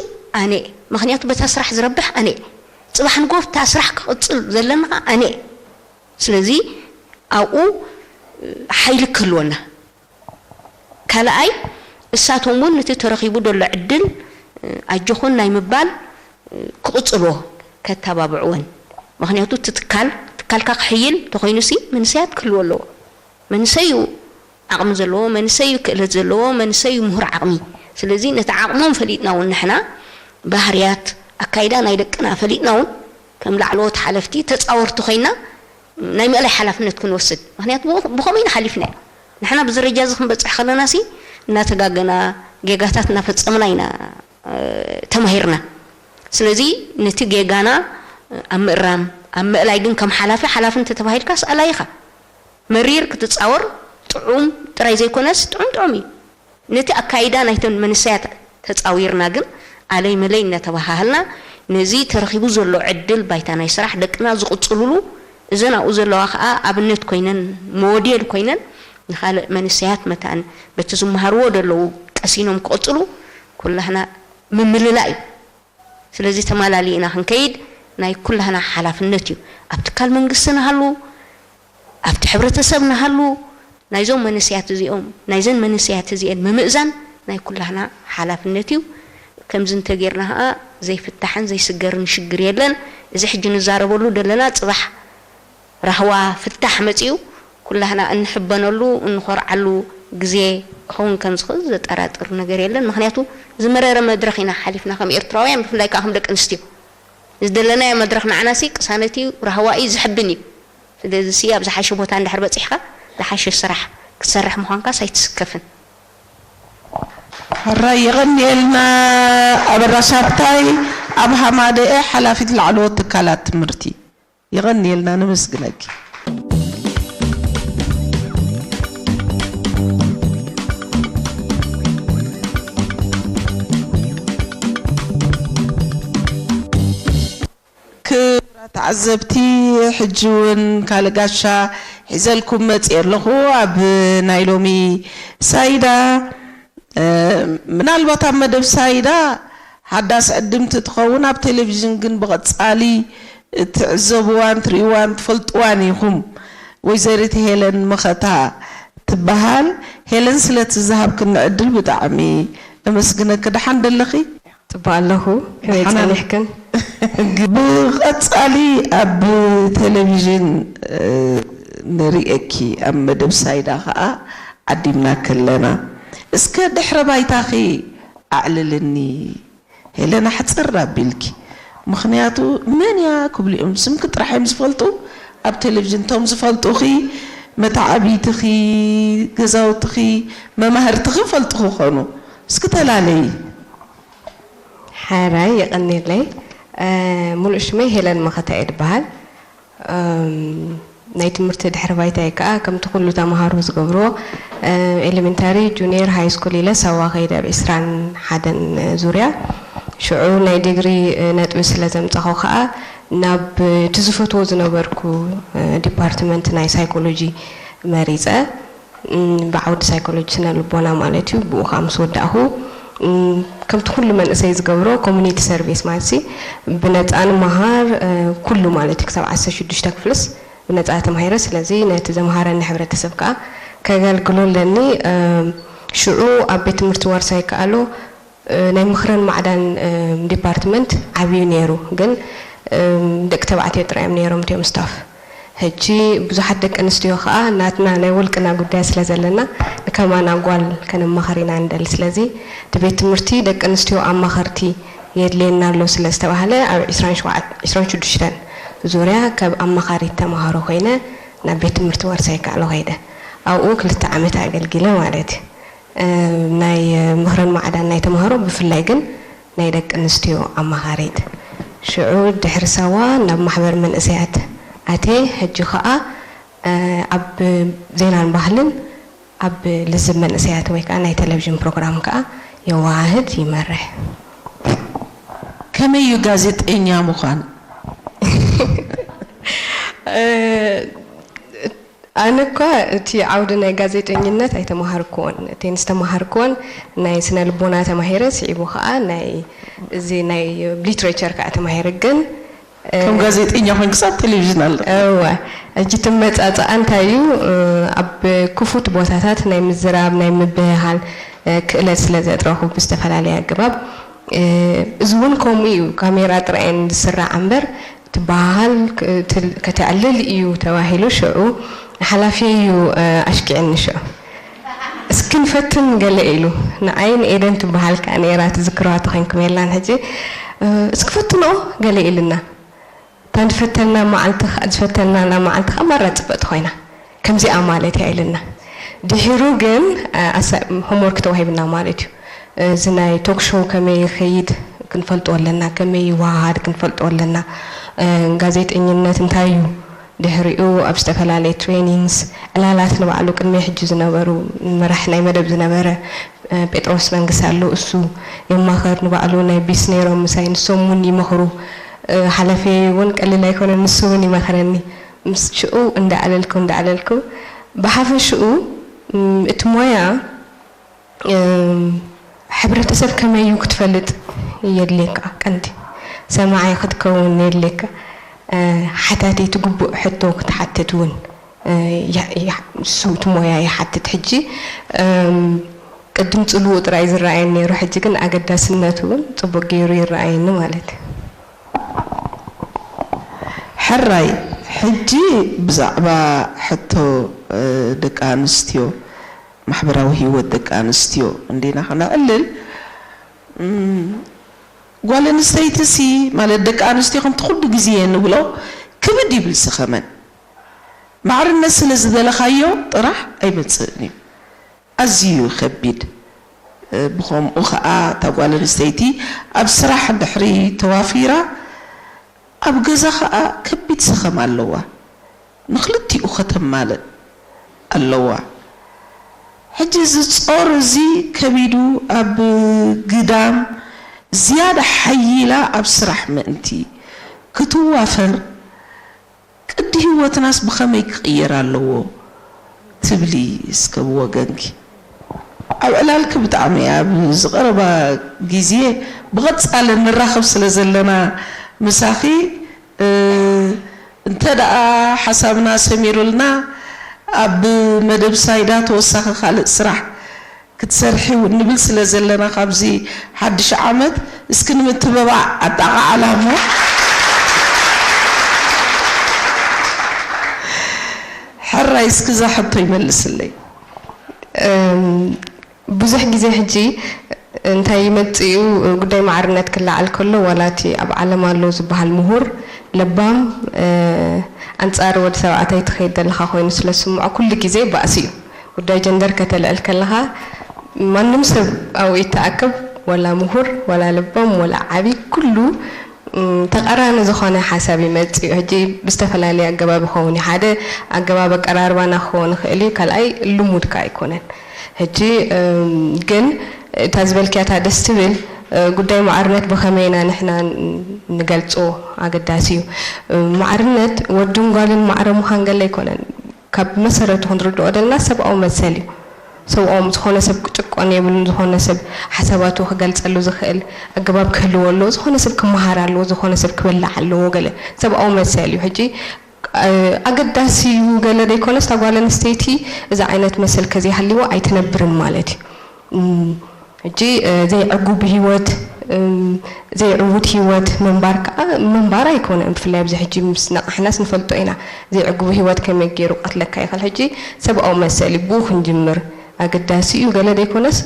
ኣነ እየ። ምኽንያቱ በታ ስራሕ ዝረብሕ ኣነ እየ። ፅባሕ ንጎ ብታ ስራሕ ክቕፅል ዘለኒ ኸዓ ኣነ እየ። ስለዚ ኣብኡ ሓይሊ ክህልወና። ካልኣይ እሳቶም እውን ነቲ ተረኺቡ ዘሎ ዕድል ኣጆኹን ናይ ምባል ክቕፅልዎ ከተባብዕወን። ምኽንያቱ እቲ ትካል ትካልካ ክሕይል እንተኾይኑ ሲ መንሰያት ክህልዎ ኣለዎ። መንሰይ እዩ ዓቕሚ ዘለዎ መንሰይ እዩ፣ ክእለት ዘለዎ መንሰይ እዩ፣ ምሁር ዓቕሚ። ስለዚ ነቲ ዓቕሞም ፈሊጥና እውን ንሕና ባህርያት ኣካይዳ ናይ ደቅና ፈሊጥና እውን ከም ላዕለዎት ሓለፍቲ ተጻወርቲ ኮይና ናይ ምእላይ ሓላፍነት ክንወስድ። ምክንያቱ ብኸ-፣ ብኸምኡ ኢና ሓሊፍናዮ። ንሕና ብዝረጃ እዚ ክንበጽሕ ከለና ሲ እናተጋገና ጌጋታት እናፈጸምና ኢና፣ እ፣ ተማሂርና። ስለዚ ነቲ ጌጋና ኣብ ምእራም፣ ኣብ ምእላይ ግን ከም ሓላፊ፣ ሓላፊ እንተተባሂልካ ሰኣላይ ኢኻ። መሪር ክትጻወር ጥዑም ጥራይ ዘይኮነስ ጥዑም ጥዑም እዩ። ነቲ ኣካይዳ ናይተን መንሰያት ተጻዊርና ግን ኣለይ መለይ እናተባሃሃልና ነዚ ተረኺቡ ዘሎ ዕድል ባይታ ናይ ስራሕ ደቅና ዝቕጽሉሉ እዘን ኣብኡ ዘለዋ ከኣ ኣብነት ኮይነን ሞዴል ኮይነን ንኻልእ መንሰያት መታን በቲ ዝመሃርዎ ዘለዉ ቀሲኖም ክቕጽሉ ኩላህና ምምልላእ እዩ። ስለዚ ተማላሊእና ክንከይድ ናይ ኩላህና ሓላፍነት እዩ። ኣብ ትካል መንግስቲ ንሃሉ፣ ኣብቲ ሕብረተሰብ ንሃሉ፣ ናይዞም መንእሰያት እዚኦም፣ ናይዘን መንእሰያት እዚኤን ምምእዛን ናይ ኩላህና ሓላፍነት እዩ። ከምዚ እንተጌርና ኸኣ ዘይፍታሕን ዘይስገርን ሽግር የለን። እዚ ሕጂ ንዛረበሉ ዘለና ጽባሕ ራህዋ ፍታሕ መጺኡ ኩላህና እንሕበነሉ፣ እንኾርዓሉ ግዜ ክኸውን ከም ዝኽእል ዘጠራጥር ነገር የለን። ምኽንያቱ ዝመረረ መድረኽ ኢና ሓሊፍና ከም ኤርትራውያን፣ ብፍላይ ከኣ ከም ደቂ ኣንስትዮ። ዝደለናዮ መድረኽ ንዓናሲ ቅሳነት እዩ፣ ራህዋ እዩ፣ ዘሕብን እዩ። ስለዚ ሲ ኣብ ዝሓሸ ቦታ እንድሕር በጺሕካ ዝሓሸ ስራሕ ክትሰርሕ ምዃንካስ ኣይትስከፍን። ሕራይ የቐንየልና። ኣበራ ሻብታይ ኣብ ሃማደኤ ሓላፊት ላዕለዎት ትካላት ትምህርቲ። የቐንየልና፣ ነመስግነኪ። ክቡራት ተዓዘብቲ፣ ሕጂ እውን ካልእ ጋሻ ሒዘልኩም መፅየ ኣለኹ። ኣብ ናይ ሎሚ ሳይዳ፣ እ፣ ምናልባት ኣብ መደብ ሳይዳ ሓዳስ ዕድምቲ ትኸውን፣ ኣብ ቴሌቪዥን ግን ብቐጻሊ ትዕዘብዋን ትርእይዋን ትፈልጥዋን ኢኹም። ወይዘሪት ሄለን መኸታ ትበሃል። ሄለን፣ ስለቲ ዝሃብክኒ ዕድል ብጣዕሚ እመስግነኪ። ደሓን ደለኺ? ጽቡቕ ኣለኹ። ከመይ ደሓና ጸኒሕክን? ብቐጻሊ ኣብ ቴሌቪዥን፣ እ፣ ንርእየኪ፣ ኣብ መደብ ሳይዳ ኸኣ ዓዲምና ከለና። እስከ ድሕረ ባይታኺ ኣዕልልኒ ሄለና፣ ሕጽር ኣቢልኪ። ምኽንያቱ መን እያ ክብሉ እዮም፣ ስምኪ ጥራሕ እዮም ዝፈልጡ። ኣብ ቴሌቪዥን እቶም ዝፈልጡኺ፣ መተዓብይትኺ፣ ገዛውትኺ፣ መማህርትኺ ይፈልጡ ክኾኑ። እስኪ ተላለዪ። ሓራይ፣ የቐንየለይ። እ፣ ሙሉእ ሽመይ ሄለን መኸታ እየ ዝበሃል። እም፣ ናይ ትምህርቲ ድሕረ ባይታይ ከኣ ከምቲ ኩሉ ተምሃሮ ዝገብርዎ፣ እ፣ ኤሌመንታሪ፣ ጁኒየር፣ ሃይ ስኩል ኢለ ሳዋ ከይደ ኣብ ዕስራን ሓደን ዙርያ። ሽዑ ናይ ዲግሪ፣ እ፣ ነጥቢ ስለ ዘምጻኹ ከኣ ናብ እቲ ዝፈትዎ ዝነበርኩ፣ እ፣ ዲፓርትመንት ናይ ሳይኮሎጂ መሪጸ። እም፣ ብዓውዲ ሳይኮሎጂ ስነ ልቦና ማለት እዩ። ብኡ ከዓ ምስ ወዳእኹ፣ እም፣ ከምቲ ኩሉ መንእሰይ ዝገብሮ ኮሚኒቲ ሰርቪስ ማለት ሲ ብነፃ ንመሃር፣ እ፣ ኩሉ ማለት እዩ። ክሳብ ዓሰርተ ሽዱሽተ ክፍልስ ብነፃ ተማሂረ። ስለዚ ነቲ ዘምሃረኒ ሕብረተሰብ ከዓ ከገልግሎ ኣለኒ። እም፣ ሽዑ ኣብ ቤት ትምህርቲ ዋርሳይ ከኣሎ እ፣ ናይ ምኽርን ማዕዳን፣ እ፣ ዲፓርትመንት ዓብዩ ነይሩ፣ ግን፣ እ፣ ደቂ ተባዕትዮ ጥራይ እዮም ነይሮም እቲኦም ስታፍ። ሕጂ ብዙሓት ደቂ ኣንስትዮ ከኣ ናትና ናይ ውልቅና ጉዳይ ስለ ዘለና ንከማና ጓል ከነማኸር ኢና ንደሊ። ስለዚ እቲ ቤት ትምህርቲ ደቂ ኣንስትዮ ኣማኸርቲ የድልየና ኣሎ ስለ ዝተባህለ ኣብ ዕስራን ሸውዓተ፣ ዕስራን ሽዱሽተን ዙርያ ካብ ኣማኻሪት ተምሃሮ ኮይነ ናብ ቤት ትምህርቲ ዋርሳይ ከኣሎ ከይደ። ኣብኡ ክልተ ዓመት ኣገልጊለ ማለት እዩ። እ፣ ናይ ምኽርን ማዕዳን ናይ ተምሃሮ ብፍላይ ግን ናይ ደቂ ኣንስትዮ ኣማኻሪት። ሽዑ ድሕሪ ሳዋ ናብ ማሕበር መንእሰያት ኣትየ፣ ሕጂ ኸኣ፣ እ፣ ኣብ ዜናን ባህልን ኣብ ልዝብ መንእሰያት ወይ ከኣ ናይ ቴሌቪዥን ፕሮግራም ከኣ የወሃህድ ይመርሕ። ከመይ እዩ ጋዜጠኛ ምዃን? እ፣ ኣነ እኳ እቲ ዓውዲ ናይ ጋዜጠኝነት ኣይተማሃርክዎን። እተን ዝተማሃርክወን ናይ ስነ ልቦና ተማሂረ፣ ስዒቡ ኸኣ ናይ፣ እዚ ናይ ሊትሬቸር ከኣ ተማሂረ። ግን፣ እ፣ ከም ጋዜጠኛ ኮይንክስ ኣብ ቴሌቪዥን ኣለኺ። እወ፣ ሕጂ እቲ መጻጽኣ እንታይ እዩ? እ፣ ኣብ ክፉት ቦታታት ናይ ምዝራብ፣ ናይ ምብህሃል፣ እ፣ ክእለት ስለ ዘጥረኹ ብዝተፈላለየ ኣገባብ፣ እ፣ እዚ እውን ከምኡ እዩ። ካሜራ ጥራይ እየን ዝስራዓ እምበር ትበሃሃል፣ ክ-፣ ትል-፣ ከተዕልል እዩ ተባሂሉ ሽዑ ሓላፊ እዩ፣ እ፣ ኣሽኪዕኒ ሽዑ። ክንፈትን ገለ ኢሉ። ንዓይ ንኤደን ትበሃል ከኣ ነይራ፣ ትዝክርዋ ተኾይንኩም የላን ሕጂ። እ፣ እስኪ ፈትንኦ ገለ ኢልና። እታ ዝፈተና መዓልቲ ከ-፣ ዝፈተናላ መዓልቲ ከኣ ማራ ጽብቕቲ ኮይና። ከምዚኣ ማለት እያ ኢልና። ድሒሩ ግን፣ እ፣ ኣሳ-፣ ሆምወርክ ተዋሂብና ማለት እዩ። እዚ ናይ ቶክ ሾው ከመይ ይኸይድ ክንፈልጦ ኣለና፣ ከመይ ይወሃሃድ ክንፈልጦ ኣለና። እ፣ ጋዜጠኝነት እንታይ እዩ? ድሕሪኡ ኣብ ዝተፈላለየ ትሬኒንግስ፣ ዕላላት ንባዕሉ ቅድሚ ሕጂ ዝነበሩ መራሕ ናይ መደብ ዝነበረ፣ እ፣ ጴጥሮስ መንግስኣሉ እሱ የማኸር፣ ንባዕሉ ናይ ቢስ ነይሮም ምሳይ፣ ንሶም እውን ይመኽሩ። እ፣ ሓለፈይ እውን ቀሊል ኣይኮነን፣ ንሱ እውን ይመኽረኒ። ምስ ሽኡ እንዳዕለልኩ፣ እንዳዕለልኩ፣ ብሓፈሽኡ፣ እም፣ እቲ ሞያ እም፣ ሕብረተሰብ ከመይ እዩ ክትፈልጥ የድልየካ፣ ቀንዲ ሰማዒ ክትከውን የድልየካ። እ፣ ሓታቲ እቲ ግቡእ ሕቶ ክትሓትት እውን፣ እ፣ ያ-፣ ያ-፣ እሱ እቲ ሞያ ይሓትት። ሕጂ፣ እም፣ ቅድም ጽልውኡ ጥራይ ዝረኣየኒ ነይሩ፣ ሕጂ ግን ኣገዳስነቱ እውን ጽቡቕ ገይሩ ይረኣየኒ ማለት እዩ። ሕራይ፣ ሕጂ ብዛዕባ ሕቶ፣ እ፣ ደቂ ኣንስትዮ፣ ማሕበራዊ ህይወት ደቂ ኣንስትዮ እንዲና ክነዕልል፣ እም፣ ጓል ኣንስተይቲሲ፣ ማለት ደቂ ኣንስትዮ ከምቲ ኩሉ ግዜ ንብሎ ክብድ ይብል ሰኸመን። ማዕርነት ስለ ዝደለኻዮ ጥራሕ ኣይመጽእን እዩ። ኣዝዩ ከቢድ። እ፣ ብኸምኡ ኸኣ እታ ጓል ኣንስተይቲ ኣብ ስራሕ ድሕሪ ተዋፊራ፣ ኣብ ገዛ ኸኣ ከቢድ ሰኸም ኣለዋ። ንኽልቲኡ ኸተማልእ ኣለዋ። ሕጂ እዚ ጾር እዚ ከቢዱ ኣብ ግዳም ዝያዳ ሓይላ ኣብ ስራሕ ምእንቲ ክትዋፈር፣ ቅዲ ህይወትናስ ብኸመይ ክቕየር ኣለዎ ትብሊ እስከ ብወገንኪ? ኣብ ዕላልኪ ብጣዕሚ ኣብ ዝቐረባ ግዜ ብቐጻሊ ንራኸብ ስለ ዘለና ምሳኺ፣ እ፣ እንተ ደኣ ሓሳብና ሰሚሩልና ኣብ መደብ ሳይዳ ተወሳኺ ካልእ ስራሕ ክትሰርሒ እውን ንብል ስለ ዘለና፣ ካብዚ ሓድሽ ዓመት እስኪ ንምትብባዕ ኣጣቓዓላ እሞ። ሕራይ እስኪ እዛ ሕቶ ይመልስለይ። እም፣ ብዙሕ ግዜ ሕጂ እንታይ ይመጽእ እዩ፣ ጉዳይ ማዕርነት ክለዓል ከሎ፣ ዋላ እቲ ኣብ ዓለም ኣሎ ዝበሃል ምሁር፣ ለባም፣ እ፣ ኣንጻር ወዲ ተባዕታይ ትኸይድ ዘለኻ ኮይኑ ስለ ዝስምዖ፣ ኩሉ ግዜ ባእሲ እዩ። ጉዳይ ጀንደር ከተልዕል ከለኻ፣ ማንም ሰብ ኣብኡ ይተኣከብ፣ ዋላ ምሁር፣ ዋላ ለባም፣ ዋላ ዓቢ፣ ኩሉ፣ እም፣ ተቓራኒ ዝኾነ ሓሳብ ይመጽእ እዩ። ሕጂ ብዝተፈላለየ ኣገባብ ይኸውን እዩ። ሓደ ኣገባብ ኣቀራርባና ክኸውን ይኽእል እዩ፣ ካልኣይ ልሙድ ከኣ ኣይኮነን። ሕጂ፣ እም፣ ግን እታ ዝበልክያ እታ ደስ ትብል፣ እ፣ ጉዳይ ማዕርነት ብኸመይ ኢና ንሕና ን-፣ ንገልጾ ኣገዳሲ እዩ። እም፣ ማዕርነት ወድን ጓልን ማዕረ ምዃን ገለ ኣይኮነን። ካብ መሰረቱ ክንርድኦ ዘለና ሰብኣዊ መሰል እዩ። ሰብኣዊ፣ ዝኾነ ሰብ ክጭቆን የብሉን፣ ዝኾነ ሰብ ሓሳባቱ ክገልጸሉ ዝኽእል ኣገባብ ክህልዎ ኣለዎ፣ ዝኾነ ሰብ ክመሃር ኣለዎ፣ ዝኾነ ሰብ ክበልዕ ኣለዎ፣ ገለ ሰብኣዊ መሰል እዩ። ሕጂ፣ እ፣ ኣገዳሲ እዩ ገለ ደይኮነስ፣ እታ ጓል ኣንስተይቲ እዚ ዓይነት መሰል ከዘይሃልይዋ ኣይትነብርን ማለት እዩ። እም፣ ሕጂ፣ እ፣ ዘይዕጉብ ህይወት፣ እም፣ ዘይዕዉት ህይወት ምንባር ከኣ ምንባር ኣይኮነን። ብፍላይ ኣብዚ ሕጂ ምስ ነቓሕናስ ንፈልጦ ኢና። ዘይዕጉብ ህይወት ከመይ ገይሩ ክቐትለካ ይኽእል። ሕጂ ሰብኣዊ መሰል እዩ፣ ብኡ ክንጅምር ኣገዳሲ እዩ። ገለ ደይኮነስ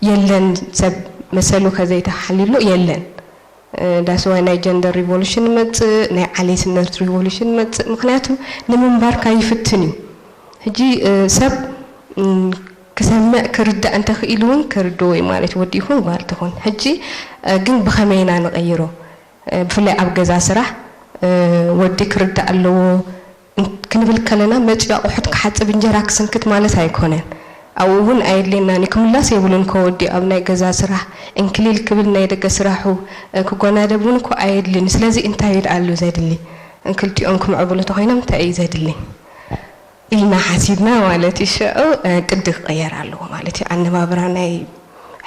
የለን፣ ሰብ መሰሉ ከዘይተሓልዩሎ የለን። እ፣ ዳስዋይ ናይ ጀንደር ሪቮሉሽን ይመጽእ፣ ናይ ዓሌትነት ሪቮሉሽን ይመጽእ። ምኽንያቱ ንምንባርካ ይፍትን እዩ። ሕጂ፣ እ፣ ሰብ፣ እም፣ ክሰምዕ ክርዳእ እንተኽኢሉ እውን ክርድኦ እዩ ማለት እዩ፣ ወዲ ይኹን ጓል ትኹን። ሕጂ፣ እ፣ ግን ብኸመይ ኢና ንቐይሮ? እ፣ ብፍላይ ኣብ ገዛ ስራሕ፣ እ፣ ወዲ ክርዳእ ኣለዎ፣ እን-፣ ክንብል ከለና መጺኡ ኣቑሑት ክሓጽብ እንጀራ ክስንክት ማለት ኣይኮነን። ኣብኡ እውን ኣየድልየናን እዩ፣ ክምላስ የብሉን እኮ ወዲ ኣብ ናይ ገዛ ስራሕ ዕንክሊል ክብል ናይ ደገ ስራሑ፣ እ፣ ክጓናደብ እውን እኮ ኣየድልን እዩ። ስለዚ እንታይ እዩ ደኣ ኣሎ ዘድሊ? እንክልቲኦም ክምዕብሉ እንተኾይኖም እንታይ እዩ ዘድሊ? ኢልና ሓሲብና ማለት እዩ። ሽዑ፣ እ፣ ቅዲ ክቕየር ኣለዎ ማለት እዩ። ኣነባብራ ናይ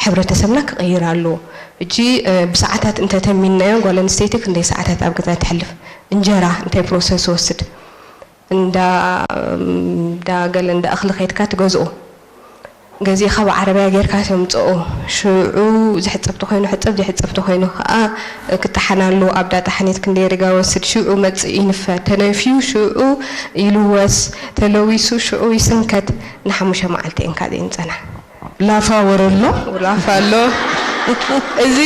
ሕብረተሰብና ክቕይር ኣለዎ። ሕጂ፣ እ፣ ብሰዓታት እንተተሚንናዮ ጓል ኣንስተይቲ ክንደይ ሰዓታት ኣብ ገዛ ተሕልፍ? እንጀራ እንታይ ፕሮሰስ ይወስድ? እንዳ፣ እንዳ ገለ እንዳ እኽሊ ከይድካ ትገዝኦ። ገዚእኻ ብዓረብያ ጌርካ ተምጽኦ። ሽዑ ዝሕጸብ ተኾይኑ ሕጸብ፣ ዘይሕጸብ ተኾይኑ ከኣ ክጠሓን ኣለዎ። ኣብ ዳጣ ሓኔት ክንደይ ሪጋ ወስድ፣ ሽዑ መጽእ ይንፈ፣ ተነፍዩ ሽዑ ይልወስ፣ ተለዊሱ ሽዑ ይስንከት። ንሓሙሽተ መዓልቲ እየን ካብዚአን ዝጸንሓ። ላፋ ወረሎ። ላፋ ኣሎ። እዚ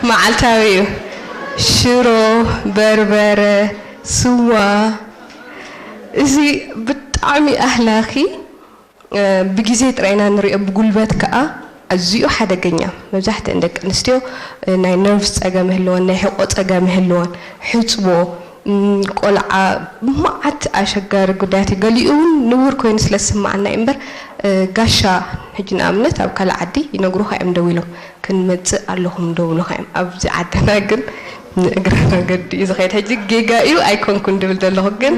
መዓልታዊ እዩ። ሽሮ፣ በርበረ፣ ስዋ። እዚ ብጣዕሚ ኣህላኺ፣ ብግዜ ጥራይና ንሪኦ፣ ብጉልበት ከኣ ኣዝዩ ሓደገኛ። መብዛሕትአን ደቂ ኣንስትዮ ናይ ነርቭስ ጸገም ይህልወን፣ ናይ ሕቆ ጸገም ይህልወን፣ ሕጽቦ፣ ቆልዓ፣ መዓት ኣሸጋሪ ጉዳያት እዩ። ገሊኡ እውን ንቡር ኮይኑ ስለ ዝስምዓና እዩ እምበር፣ ጋሻ፣ ሕጂ ንኣብነት ኣብ ካልእ ዓዲ ይነግሩኻ እዮም ደዊሎም፣ ክንመጽእ ኣለኹም ደውሉኻ እዮም። ኣብዚ ዓድና ግን ንእግረ መንገዲ እዩ ዝኸይድ። ሕጂ ጌጋ እዩ ኣይኮንኩን ድብል ዘለኹ ግን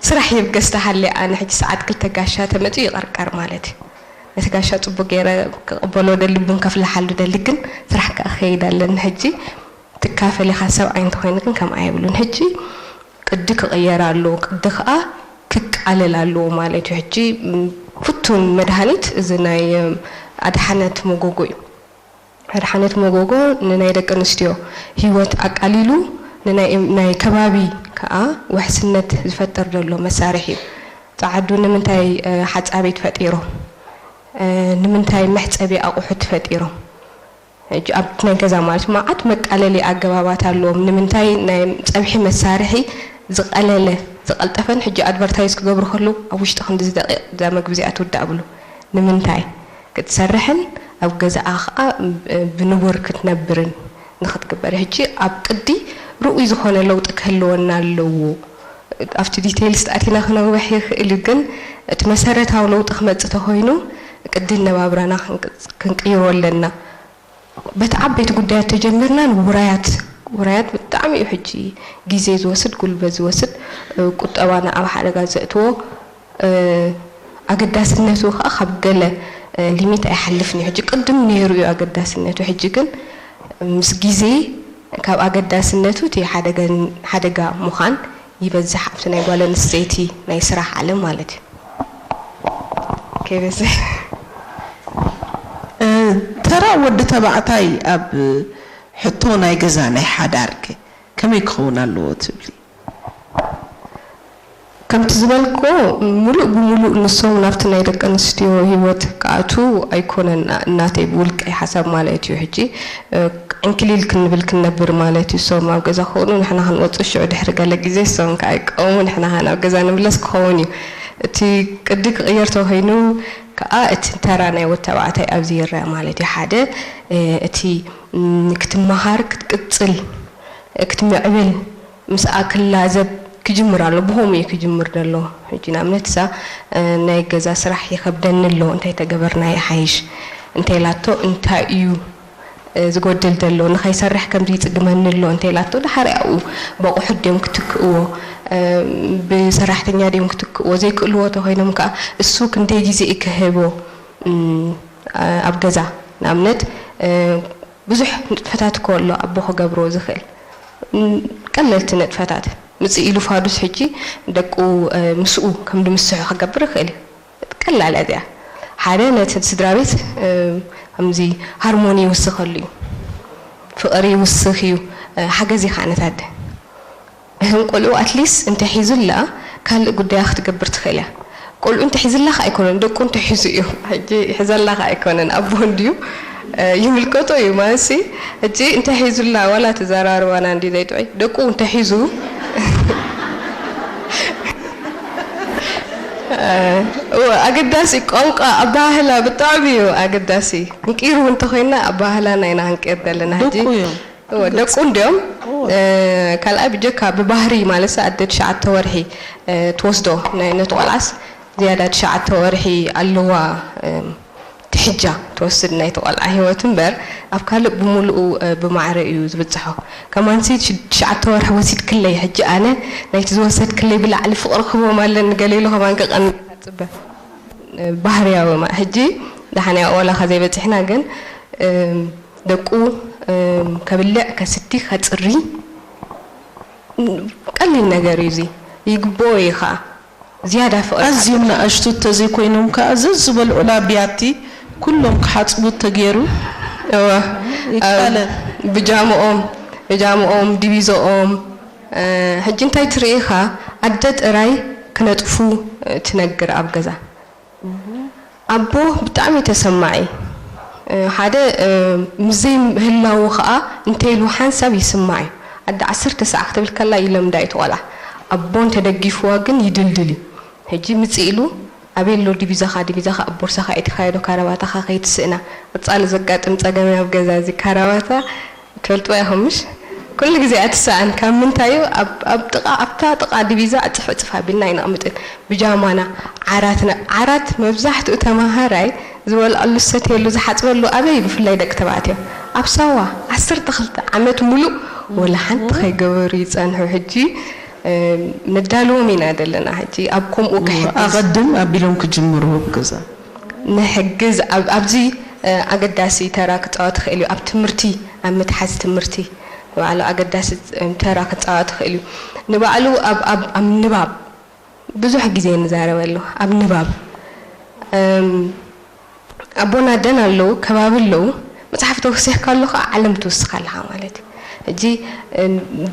ስራሕ የብገስ ተሃልየ ኣነ ሕጂ ሰዓት ክልተ ጋሻ ተመጺኡ ይቐርቀር ማለት እዩ። ነቲ ጋሻ ጽቡቕ ገይረ ክቕበሎ ደሊ ቡን ከፍልሓሉ ደሊ ግን ስራሕ ክኣ ክኸይድ ኣለኒ ሕጂ ትካፈል ኢኻ ሰብኣይ እንተኾይኑ ግን ከምኣ የብሉን። ሕጂ ቅዲ ክቕየር ኣለዎ፣ ቅዲ ከኣ ክቃለል ኣለዎ ማለት እዩ። ሕጂ ፍቱን መድሃኒት እዚ ናይ ኣድሓነት መጎጎ እዩ። ኣድሓነት መጎጎ ንናይ ደቂ ኣንስትዮ ህይወት ኣቃሊሉ ንናይ ናይ ከባቢ ከኣ ውሕስነት ዝፈጥር ዘሎ መሳርሒ እዩ። ጸዓዱ ንምንታይ ሓጻቤት ፈጢሮም? ንምንታይ መሕጸቢ ኣቑሑት ፈጢሮም? ሕጂ ኣብቲ ናይ ገዛ ማለት መዓት መቃለሊ ኣገባባት ኣለዎም። ንምንታይ ናይ ጸብሒ መሳርሒ ዝቐለለ ዝቐልጠፈን ሕጂ ኣድቨርታይዝ ክገብሩ ከለዉ ኣብ ውሽጢ ክንድዚ ደቂቕ እዛ መግቢ እዚኣ ትውዳእ ብሉ። ንምንታይ? ክትሰርሕን ኣብ ገዛኣ ከኣ ብንቡር ክትነብርን ንኽትግበር። ሕጂ ኣብ ቅዲ ርኡይ ዝኾነ ለውጢ ክህልወና ኣለዎ። ኣብቲ ዲቴይልስ ኣቲና ክነውሕ ይኽእል እዩ፣ ግን እቲ መሰረታዊ ለውጢ ክመጽእ ተኾይኑ ቅዲ ኣነባብራና ክንቅይሮ ኣለና። በቲ ዓበይቲ ጉዳያት ተጀሚርና ንውራያት ውራያት ብጣዕሚ እዩ ሕጂ ግዜ ዝወስድ ጉልበት ዝወስድ ቁጠባና ኣብ ሓደጋ ዘእትዎ ኣገዳስነቱ ከዓ ካብ ገለ ሊሚት ኣይሓልፍን እዩ። ሕጂ ቅድም ነይሩ እዩ ኣገዳስነቱ፣ ሕጂ ግን ምስ ግዜ ካብ ኣገዳስነቱ እቲ ሓደጋ ምዃን ይበዝሕ ኣብቲ ናይ ጓል ኣንስተይቲ ናይ ስራሕ ዓለም ማለት እዩ። ከይበዝሕ ተራ ወዲ ተባዕታይ ኣብ ሕቶ ናይ ገዛ ናይ ሓዳር ከ ከመይ ክኸውን ኣለዎ ትብሊ? ከምቲ ዝበልክዎ ሙሉእ ብሙሉእ ንሶም ናብቲ ናይ ደቂ ኣንስትዮ ህይወት ክኣትዉ ኣይኮነን፣ ናተይ ብውልቀይ ሓሳብ ማለት እዩ። ሕጂ ዕንክሊል ክንብል ክንነብር ማለት እዩ። እሶም ኣብ ገዛ ክኾኑ ንሕና ክንወፅእ ሽዑ ድሕሪ ገለ ግዜ እሶም ከዓ ይቃወሙ ንሕና ከዓ ናብ ገዛ ንምለስ ክኸውን እዩ። እቲ ቅዲ ክቕየር ተኾይኑ ከዓ እቲ ተራ ናይ ወተባዕታይ ኣብዚ ይረአ ማለት እዩ። ሓደ እቲ ክትመሃር ክትቅፅል ክትምዕብል ምስኣ ክላዘብ ክጅምር ኣሎ። ብኸምኡ እዩ ክጅምር ዘሎ። ሕጂ ንኣብነት እሳ ናይ ገዛ ስራሕ ይኸብደኒ ኣሎ እንታይ ተገበርና ይሓይሽ እንተ ኢላቶ እንታይ እዩ ዝጎድል ዘሎ ንኸይሰርሕ ከምዚ ይፅግመኒ ኣሎ እንተ ኢላቶ ድሓር ያኡ በቑሑት ድዮም ክትክእዎ ብሰራሕተኛ ድዮም ክትክእዎ ዘይክእልዎ ተኾይኖም ከዓ እሱ ክንደይ ግዜ እዩ ክህቦ ኣብ ገዛ ንኣብነት ብዙሕ ንጥፈታት እኮ ኣሎ ኣቦ ክገብሮ ዝኽእል ቀለልቲ ንጥፈታት ምፅእ ኢሉ ፋዱስ ሕጂ ደቁ ምስኡ ከም ድምስሑ ክገብር ይኽእል እዩ። ቀላል እያ እዚኣ። ሓደ ነቲ ስድራ ቤት ከምዚ ሃርሞኒ ይውስኸሉ እዩ፣ ፍቕሪ ይውስኽ እዩ፣ ሓገዝ እዩ ከዓ ነታ ኣደ። እህን ቆልዑ ኣትሊስ እንተሒዙላ ካልእ ጉዳያ ክትገብር ትኽእል እያ። ቆልዑ እንተሒዝላ ከዓ ኣይኮነን ደቁ እንተሒዙ እዩ። ሕጂ ይሕዘላ ከዓ ኣይኮነን ኣቦ እንድዩ ይምልከቶ እዩ ማለትሲ። ሕጂ እንተሒዙላ ዋላ ተዘራርባና እንዲ ዘይጥዑይ ደቁ እንተሒዙ ኣገዳሲ ቋንቋ ኣባህላ ብጣዕሚ እዩ ኣገዳሲ። ክንቅይሩ እውን እንተኮይንና ኣባህላና ኢና ክንቅይር ዘለና ሕጂ። ደቁ እዮም። እወ፣ ደቁ እንዲኦም ካልኣይ ብጀካ ብባህሪ ማለት ኣደ ትሽዓተ ወርሒ ትወስዶ ነቲ ቆልዓስ ዝያዳ ትሽዓተ ወርሒ ኣለዋ ትሕጃ ትወስድ ናይቲ ቆልዓ ህይወት እምበር ኣብ ካልእ ብምሉኡ ብማዕረ እዩ ዝብፅሖ። ከማንሲ ትሽዓተ ወርሒ ወሲድክለይ ሕጂ ኣነ ናይቲ ዝወሰድክለይ ብላዕሊ ፍቕሪ ክህቦም ኣለኒ ገለ ኢሉ ከማን ክቐንእ ይፅበ ባህርያዊ ሕጂ ደሓን እያ ዋላ ከዘይበፂሕና ግን ደቁ ከብልዕ ከስቲ ከፅሪ ቀሊል ነገር እዩ እዚ ይግብኦ እዩ ከዓ ዝያዳ ፍቕሪ ኣዝዮም ንኣሽቱ ተዘይኮይኖም ከዓ ዘዝበልዑላ ቢያቲ ኩሎም ክሓፅቡ ተገይሩ እወ ይቃለል ብጃምኦም ብጃምኦም ዲቪዞኦም ሕጂ እንታይ ትርኢ ኢኻ ኣደ ጥራይ ክነጥፉ ትነግር ኣብ ገዛ ኣቦ ብጣዕሚ ተሰማዒ ሓደ ምስዘይ ምህላዉ ከዓ እንተይሉ ሓንሳብ ይስማዕ እዩ። ኣደ ዓሰርተ ሰዓ ክትብል ከላ ይለምዳ እዩ እቲ ቆልዓ። ኣቦ እንተደጊፍዋ ግን ይድልድል እዩ። ሕጂ ምፅእ ኢሉ ኣበይ ኣሎ ዲቪዛኻ ዲቪዛኻ ኣብ ቦርሳኻ ኣእቲኻዮ ዶ ካራባታኻ ከይትስእና። ቀፃሊ ዘጋጥም ፀገም ኣብ ገዛ እዚ ካራባታ ትፈልጥዋ ኢኹም ምሽ? ኩሉ ግዜ እያ ትሰኣን። ካብ ምንታይ እዩ? ኣብ ኣብ ጥቓ ኣብታ ጥቓ ዲቪዛ ዕፅፍ ዕፅፍ ኣቢልና ኣይነቕምጥን። ብጃማና ዓራትና ዓራት መብዛሕትኡ ተምሃራይ ዝበልዐሉ ዝሰትየሉ ዝሓፅበሉ ኣበይ እዩ? ብፍላይ ደቂ ተባዕትዮ ኣብ ሳዋ ዓሰርተ ክልተ ዓመት ሙሉእ ወላ ሓንቲ ከይገበሩ ይፀንሑ። ሕጂ ነዳልዎም ኢና ዘለና ሕጂ ኣብ ከምኡ ክሕግዝ ኣቐድም ኣቢሎም ክጅምሩ ኣብ ገዛ። ንሕግዝ ኣብ- ኣብዚ ኣገዳሲ ተራ ክፃወት ይኽእል እዩ ኣብ ትምህርቲ ኣብ ምትሓዝ ትምህርቲ ንባዕሉ ኣገዳሲ ተራ ክፃወት ይኽእል እዩ። ንባዕሉ ኣብ ኣብ ኣብ ንባብ ብዙሕ ግዜ ንዛረበሉ ኣብ ንባብ ኣቦና ኣደን ኣለዉ ከባቢ ኣለዉ መፅሓፍ ተወሲኽካ ኣሎ ከዓ ዓለም ትውስኻ ኣለኻ ማለት እዩ። ሕጂ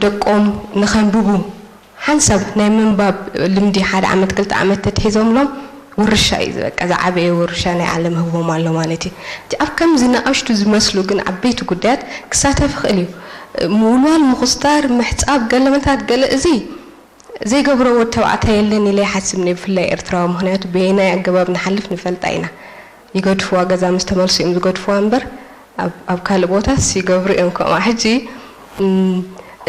ደቆም ንኸንብቡ ሓንሳብ ናይ ምንባብ ልምዲ ሓደ ዓመት ክልተ ዓመት ተትሒዞምሎም ውርሻ እዩ ዝበቃ ዝዓበየ ውርሻ ናይ ዓለም ህቦም ኣሎ ማለት እዩ። ሕጂ ኣብ ከምዚ ንኣሽቱ ዝመስሉ ግን ዓበይቲ ጉዳያት ክሳተፍ ይኽእል እዩ። ምውልዋል ምኹስታር ምሕፃብ ገለመታት ገለ እዚ ዘይገብሮ ወድ ተባዕታይ የለን ኢለ ይሓስብ እየ ብፍላይ ኤርትራዊ ምኽንያቱ በየናይ ኣገባብ ንሓልፍ ንፈልጣ ኢና። ይገድፍዋ ገዛ ምስ ተመልሱ እዮም ዝገድፍዋ እምበር ኣብ ካልእ ቦታስ ይገብሩ እዮም ከምኣ ሕጂ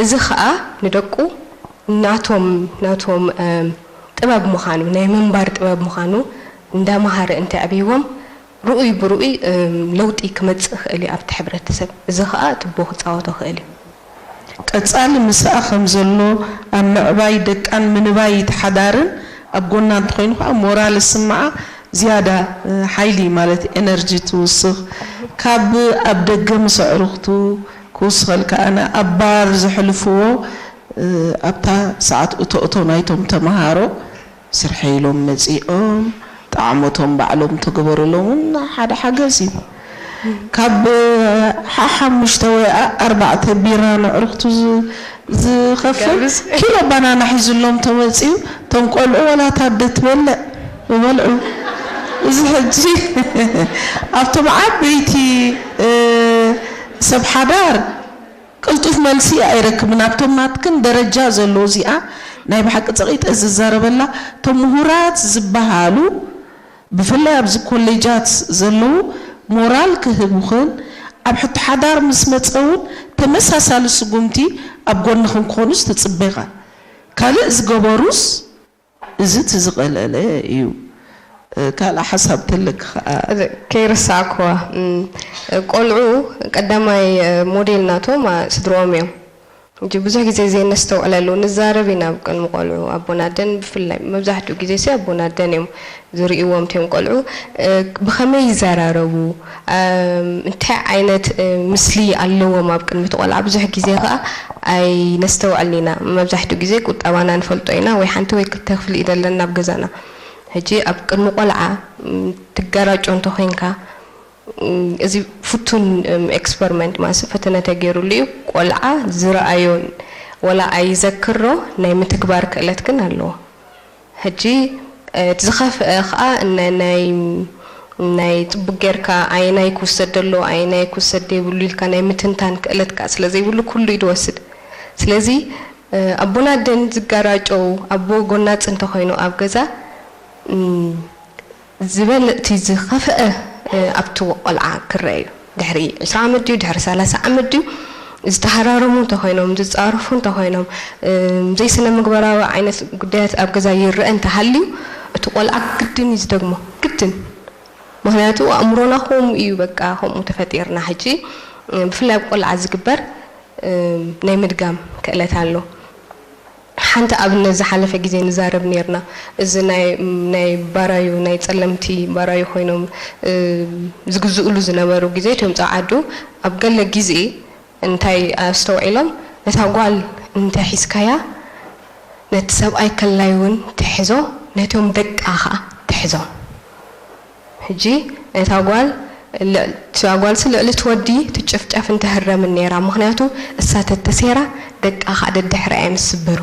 እዚ ኸኣ ንደቁ ናቶም ናቶም ጥበብ ምዃኑ ናይ ምንባር ጥበብ ምዃኑ እንዳመሃረ እንተዕብይዎም ርኡይ ብርኡይ ለውጢ ክመጽእ ይኽእል እዩ ኣብቲ ሕብረተሰብ። እዚ ኸኣ ትቦ ክጻወቶ ይኽእል እዩ። ቀጻሊ ምስኣ ከም ዘሎ ኣብ ምዕባይ ደቃን ምንባይ እቲ ሓዳርን ኣብ ጎና እንተኾይኑ ኸዓ ሞራል ዝስምዓ ዝያዳ ሓይሊ ማለት ኤነርጂ ትውስኽ። ካብ ኣብ ደገ ምስ ኣዕሩኽቱ ክውስኸልካ ኣነ ኣብ ባር ዘሕልፍዎ ኣብታ ሰዓት እቶ እቶ ናይቶም ተምሃሮ ስርሐ ኢሎም መጺኦም ጣዕሞቶም ባዕሎም ተገበሩሎም እውን ሓደ ሓገዝ እዩ። ካብ ሓሓሙሽተ ወይ ኣርባዕተ ቢራ ነዕርኽቱ ዝኸፍል ኪሎ ባናና ሒዙሎም ተመፂኡ እቶም ቆልዑ ወላ ታደ ትበልዕ ይበልዑ። እዚ ሕጂ ኣብቶም ዓበይቲ ሰብ ሓዳር ቅልጡፍ መልሲ ኣይረክብን ኣብቶም ናትክን ደረጃ ዘሎ እዚኣ ናይ ብሓቂ ፀቒጠ ዝዛረበላ እቶም ምሁራት ዝበሃሉ ብፍላይ ኣብዚ ኮሌጃት ዘለዉ ሞራል ክህቡኽን ኣብ ሕቶ ሓዳር ምስ መፀ እውን ተመሳሳሊ ስጉምቲ ኣብ ጎንኽን ክኾኑስ ትፅበኻ ካልእ ዝገበሩስ እዚ እቲ ዝቐለለ እዩ። ካልእ ሓሳብ ተለኪ ከዓ ከይርሳዕክዋ ቆልዑ ቀዳማይ ሞዴል ናቶም ስድርኦም እዮም። ሕጂ ብዙሕ ግዜ ዘይነስተውዕለሉ ንዛረብ ኢና ኣብ ቅድሚ ቆልዑ ኣቦን ኣደን ብፍላይ መብዛሕትኡ ግዜ ሲ ኣቦን ኣደን እዮም ዝርእይዎም እቶም ቆልዑ ብኸመይ ይዘራረቡ እንታይ ዓይነት ምስሊ ኣለዎም ኣብ ቅድሚ እቲ ቆልዓ ብዙሕ ግዜ ከዓ ኣይነስተውዕልን ኢና መብዛሕትኡ ግዜ ቁጠባና ንፈልጦ ኢና ወይ ሓንቲ ወይ ክልተ ክፍሊ እዩ ዘለና ኣብ ገዛና ሕጂ ኣብ ቅድሚ ቆልዓ ትገራጮ እንተኮይንካ እዚ ፍቱን experiment ማለት ፈተነ ተገይሩሉ እዩ። ቆልዓ ዝረኣዮ ወላ ኣይዘክሮ ናይ ምትግባር ክእለት ግን ኣለዎ። ሕጂ እቲ ዝኸፍአ ከዓ ናይ ናይ ናይ ፅቡቅ ጌርካ ኣየናይ ክውሰድ ደሎ ኣየናይ ክውሰድ ዘይብሉ ኢልካ ናይ ምትንታን ክእለት ከዓ ስለ ዘይብሉ ኩሉ እዩ ዝወስድ። ስለዚ ኣቦን ኣደን ዝጋራጨው ኣቦ ጎናፂ እንተኮይኑ ኣብ ገዛ ዝበለጥቲ ዝኸፍአ ኣብቲ ቆልዓ ክረአ እዩ። ድሕሪ ዕስራ ዓመት ድዩ ድሕሪ ሰላሳ ዓመት ድዩ ዝተሃራረሙ እንተኮይኖም ዝፃረፉ እንተኮይኖም ዘይስነ ምግባራዊ ዓይነት ጉዳያት ኣብ ገዛ ይረአ እንተሃልዩ እቲ ቆልዓ ግድን እዩ ዝደግሞ ግድን ምክንያቱ ኣእምሮና ከምኡ እዩ በቃ ከምኡ ተፈጢርና ሕጂ ብፍላይ ኣብ ቆልዓ ዝግበር ናይ ምድጋም ክእለት ኣሎ። ሓንቲ ኣብነት ዝሓለፈ ግዜ ንዛረብ ነርና እዚ ናይ ባራዩ ናይ ጸለምቲ ባራዩ ኮይኖም ዝግዝእሉ ዝነበሩ ግዜ እቶም ጸዓዱ ኣብ ገለ ግዜ እንታይ ኣስተውዒሎም ነታ ጓል እንተ ሒዝካያ ነቲ ሰብኣይ ከላይ እውን ትሕዞ ነቶም ደቃ ከዓ ትሕዞም ሕጂ እታ ጓል እታ ጓልሲ ልዕሊ እቲ ወዲ ትጭፍጨፍን ትህረምን ነይራ ምኽንያቱ እሳ ተተሴራ ደቃ ከዓ ደድሕሪኣ እዮም ዝስበሩ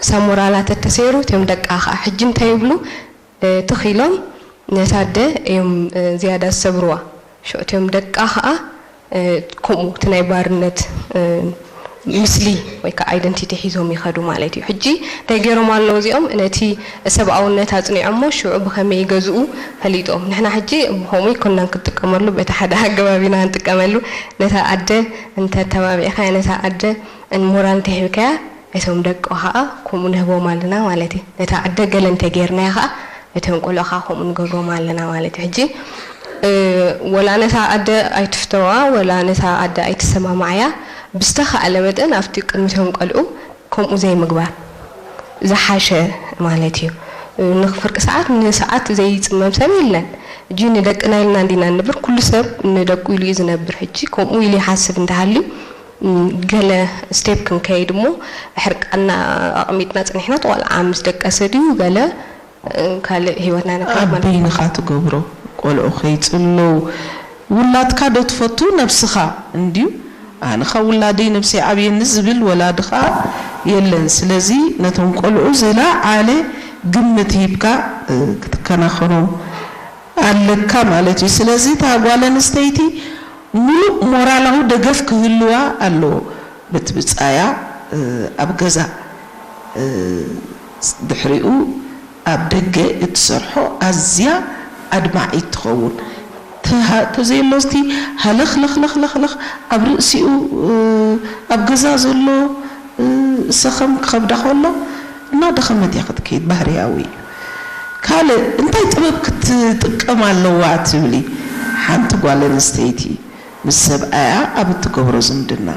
እሳ ሞራላ ተተሰይሩ እቶም ደቃ ከዓ ሕጂ እንታይ ይብሉ ትኽ ኢሎም ነታ ኣደ እዮም ዝያዳ ዝሰብርዋ ሽዑ እቲኦም ደቃ ከዓ ከምኡ እቲ ናይ ባርነት ምስሊ ወይ ከዓ ኣይደንቲቲ ሒዞም ይኸዱ ማለት እዩ። ሕጂ እንታይ ገይሮም ኣለዉ እዚኦም? ነቲ ሰብኣውነት ኣፅኒዖሞ ሽዑ ብኸመይ ይገዝኡ ፈሊጦም። ንሕና ሕጂ ብኸምኡ ይኮናን ክትጥቀመሉ፣ በቲ ሓደ ኣገባብ ኢና ንጥቀመሉ። ነታ ኣደ እንተተባቢዕካ ነታ ኣደ ሞራል እንተሂብካያ እቶም ደቆ ከዓ ከምኡ ንህቦም ኣለና ማለት እዩ። ነታ ኣደ ገለ እንተጌርናያ ከዓ እቶም ቆልዑ ከዓ ከምኡ ንገብሮም ኣለና ማለት እዩ። ሕጂ ወላ ነታ ኣደ ኣይትፍተዋ፣ ወላ ነታ ኣደ ኣይትሰማማዓያ፣ ብዝተኻእለ መጠን ኣብቲ ቅድሚቶም ቆልዑ ከምኡ ዘይምግባር ዝሓሸ ማለት እዩ። ንፍርቂ ሰዓት ንሰዓት ዘይፅመም ሰብ የለን። እጂ ንደቅና ኢልና እንዲና ንነብር፣ ኩሉ ሰብ ንደቁ ኢሉ እዩ ዝነብር። ሕጂ ከምኡ ኢሉ ይሓስብ እንተሃልዩ ገለ ስቴፕ ክንከይድ እሞ ሕርቃና ኣቕሚጥና ፀኒሕና፣ እቲ ቆልዓ ምስ ደቀሰ ድዩ ገለ ካልእ ህይወትና ነካይድ ማለት እዩ። ኣበይንኻ ትገብሮ? ቆልዑ ከይፅለዉ ውላድካ ዶ ትፈቱ ነብስኻ እንድዩ? ኣነኻ ውላደይ ነብሰይ ዓብየኒ ዝብል ወላዲ ኸኣ የለን። ስለዚ ነቶም ቆልዑ ዝለዓለ ግምት ሂብካ ክትከናኸኖም ኣለካ ማለት እዩ። ስለዚ እታ ጓል ኣንስተይቲ ሙሉእ ሞራላዊ ደገፍ ክህልዋ ኣለዎ። በቲ ብጻያ ኣብ ገዛ ድሕሪኡ ኣብ ደገ እትሰርሖ ኣዝያ ኣድማዒት ትኸውን። ተዘየሎ እቲ ሃለኽለኽለኽለኽ ኣብ ርእሲኡ ኣብ ገዛ ዘሎ ሰኸም ክኸብዳ ከሎ እናደኸመት እያ ክትከይድ፣ ባህርያዊ እዩ። ካልእ እንታይ ጥበብ ክትጥቀም ኣለዋ ትብሊ? ሓንቲ ጓል ኣንስተይቲ ምስ ሰብኣያ ኣብ እትገብሮ ዝምድና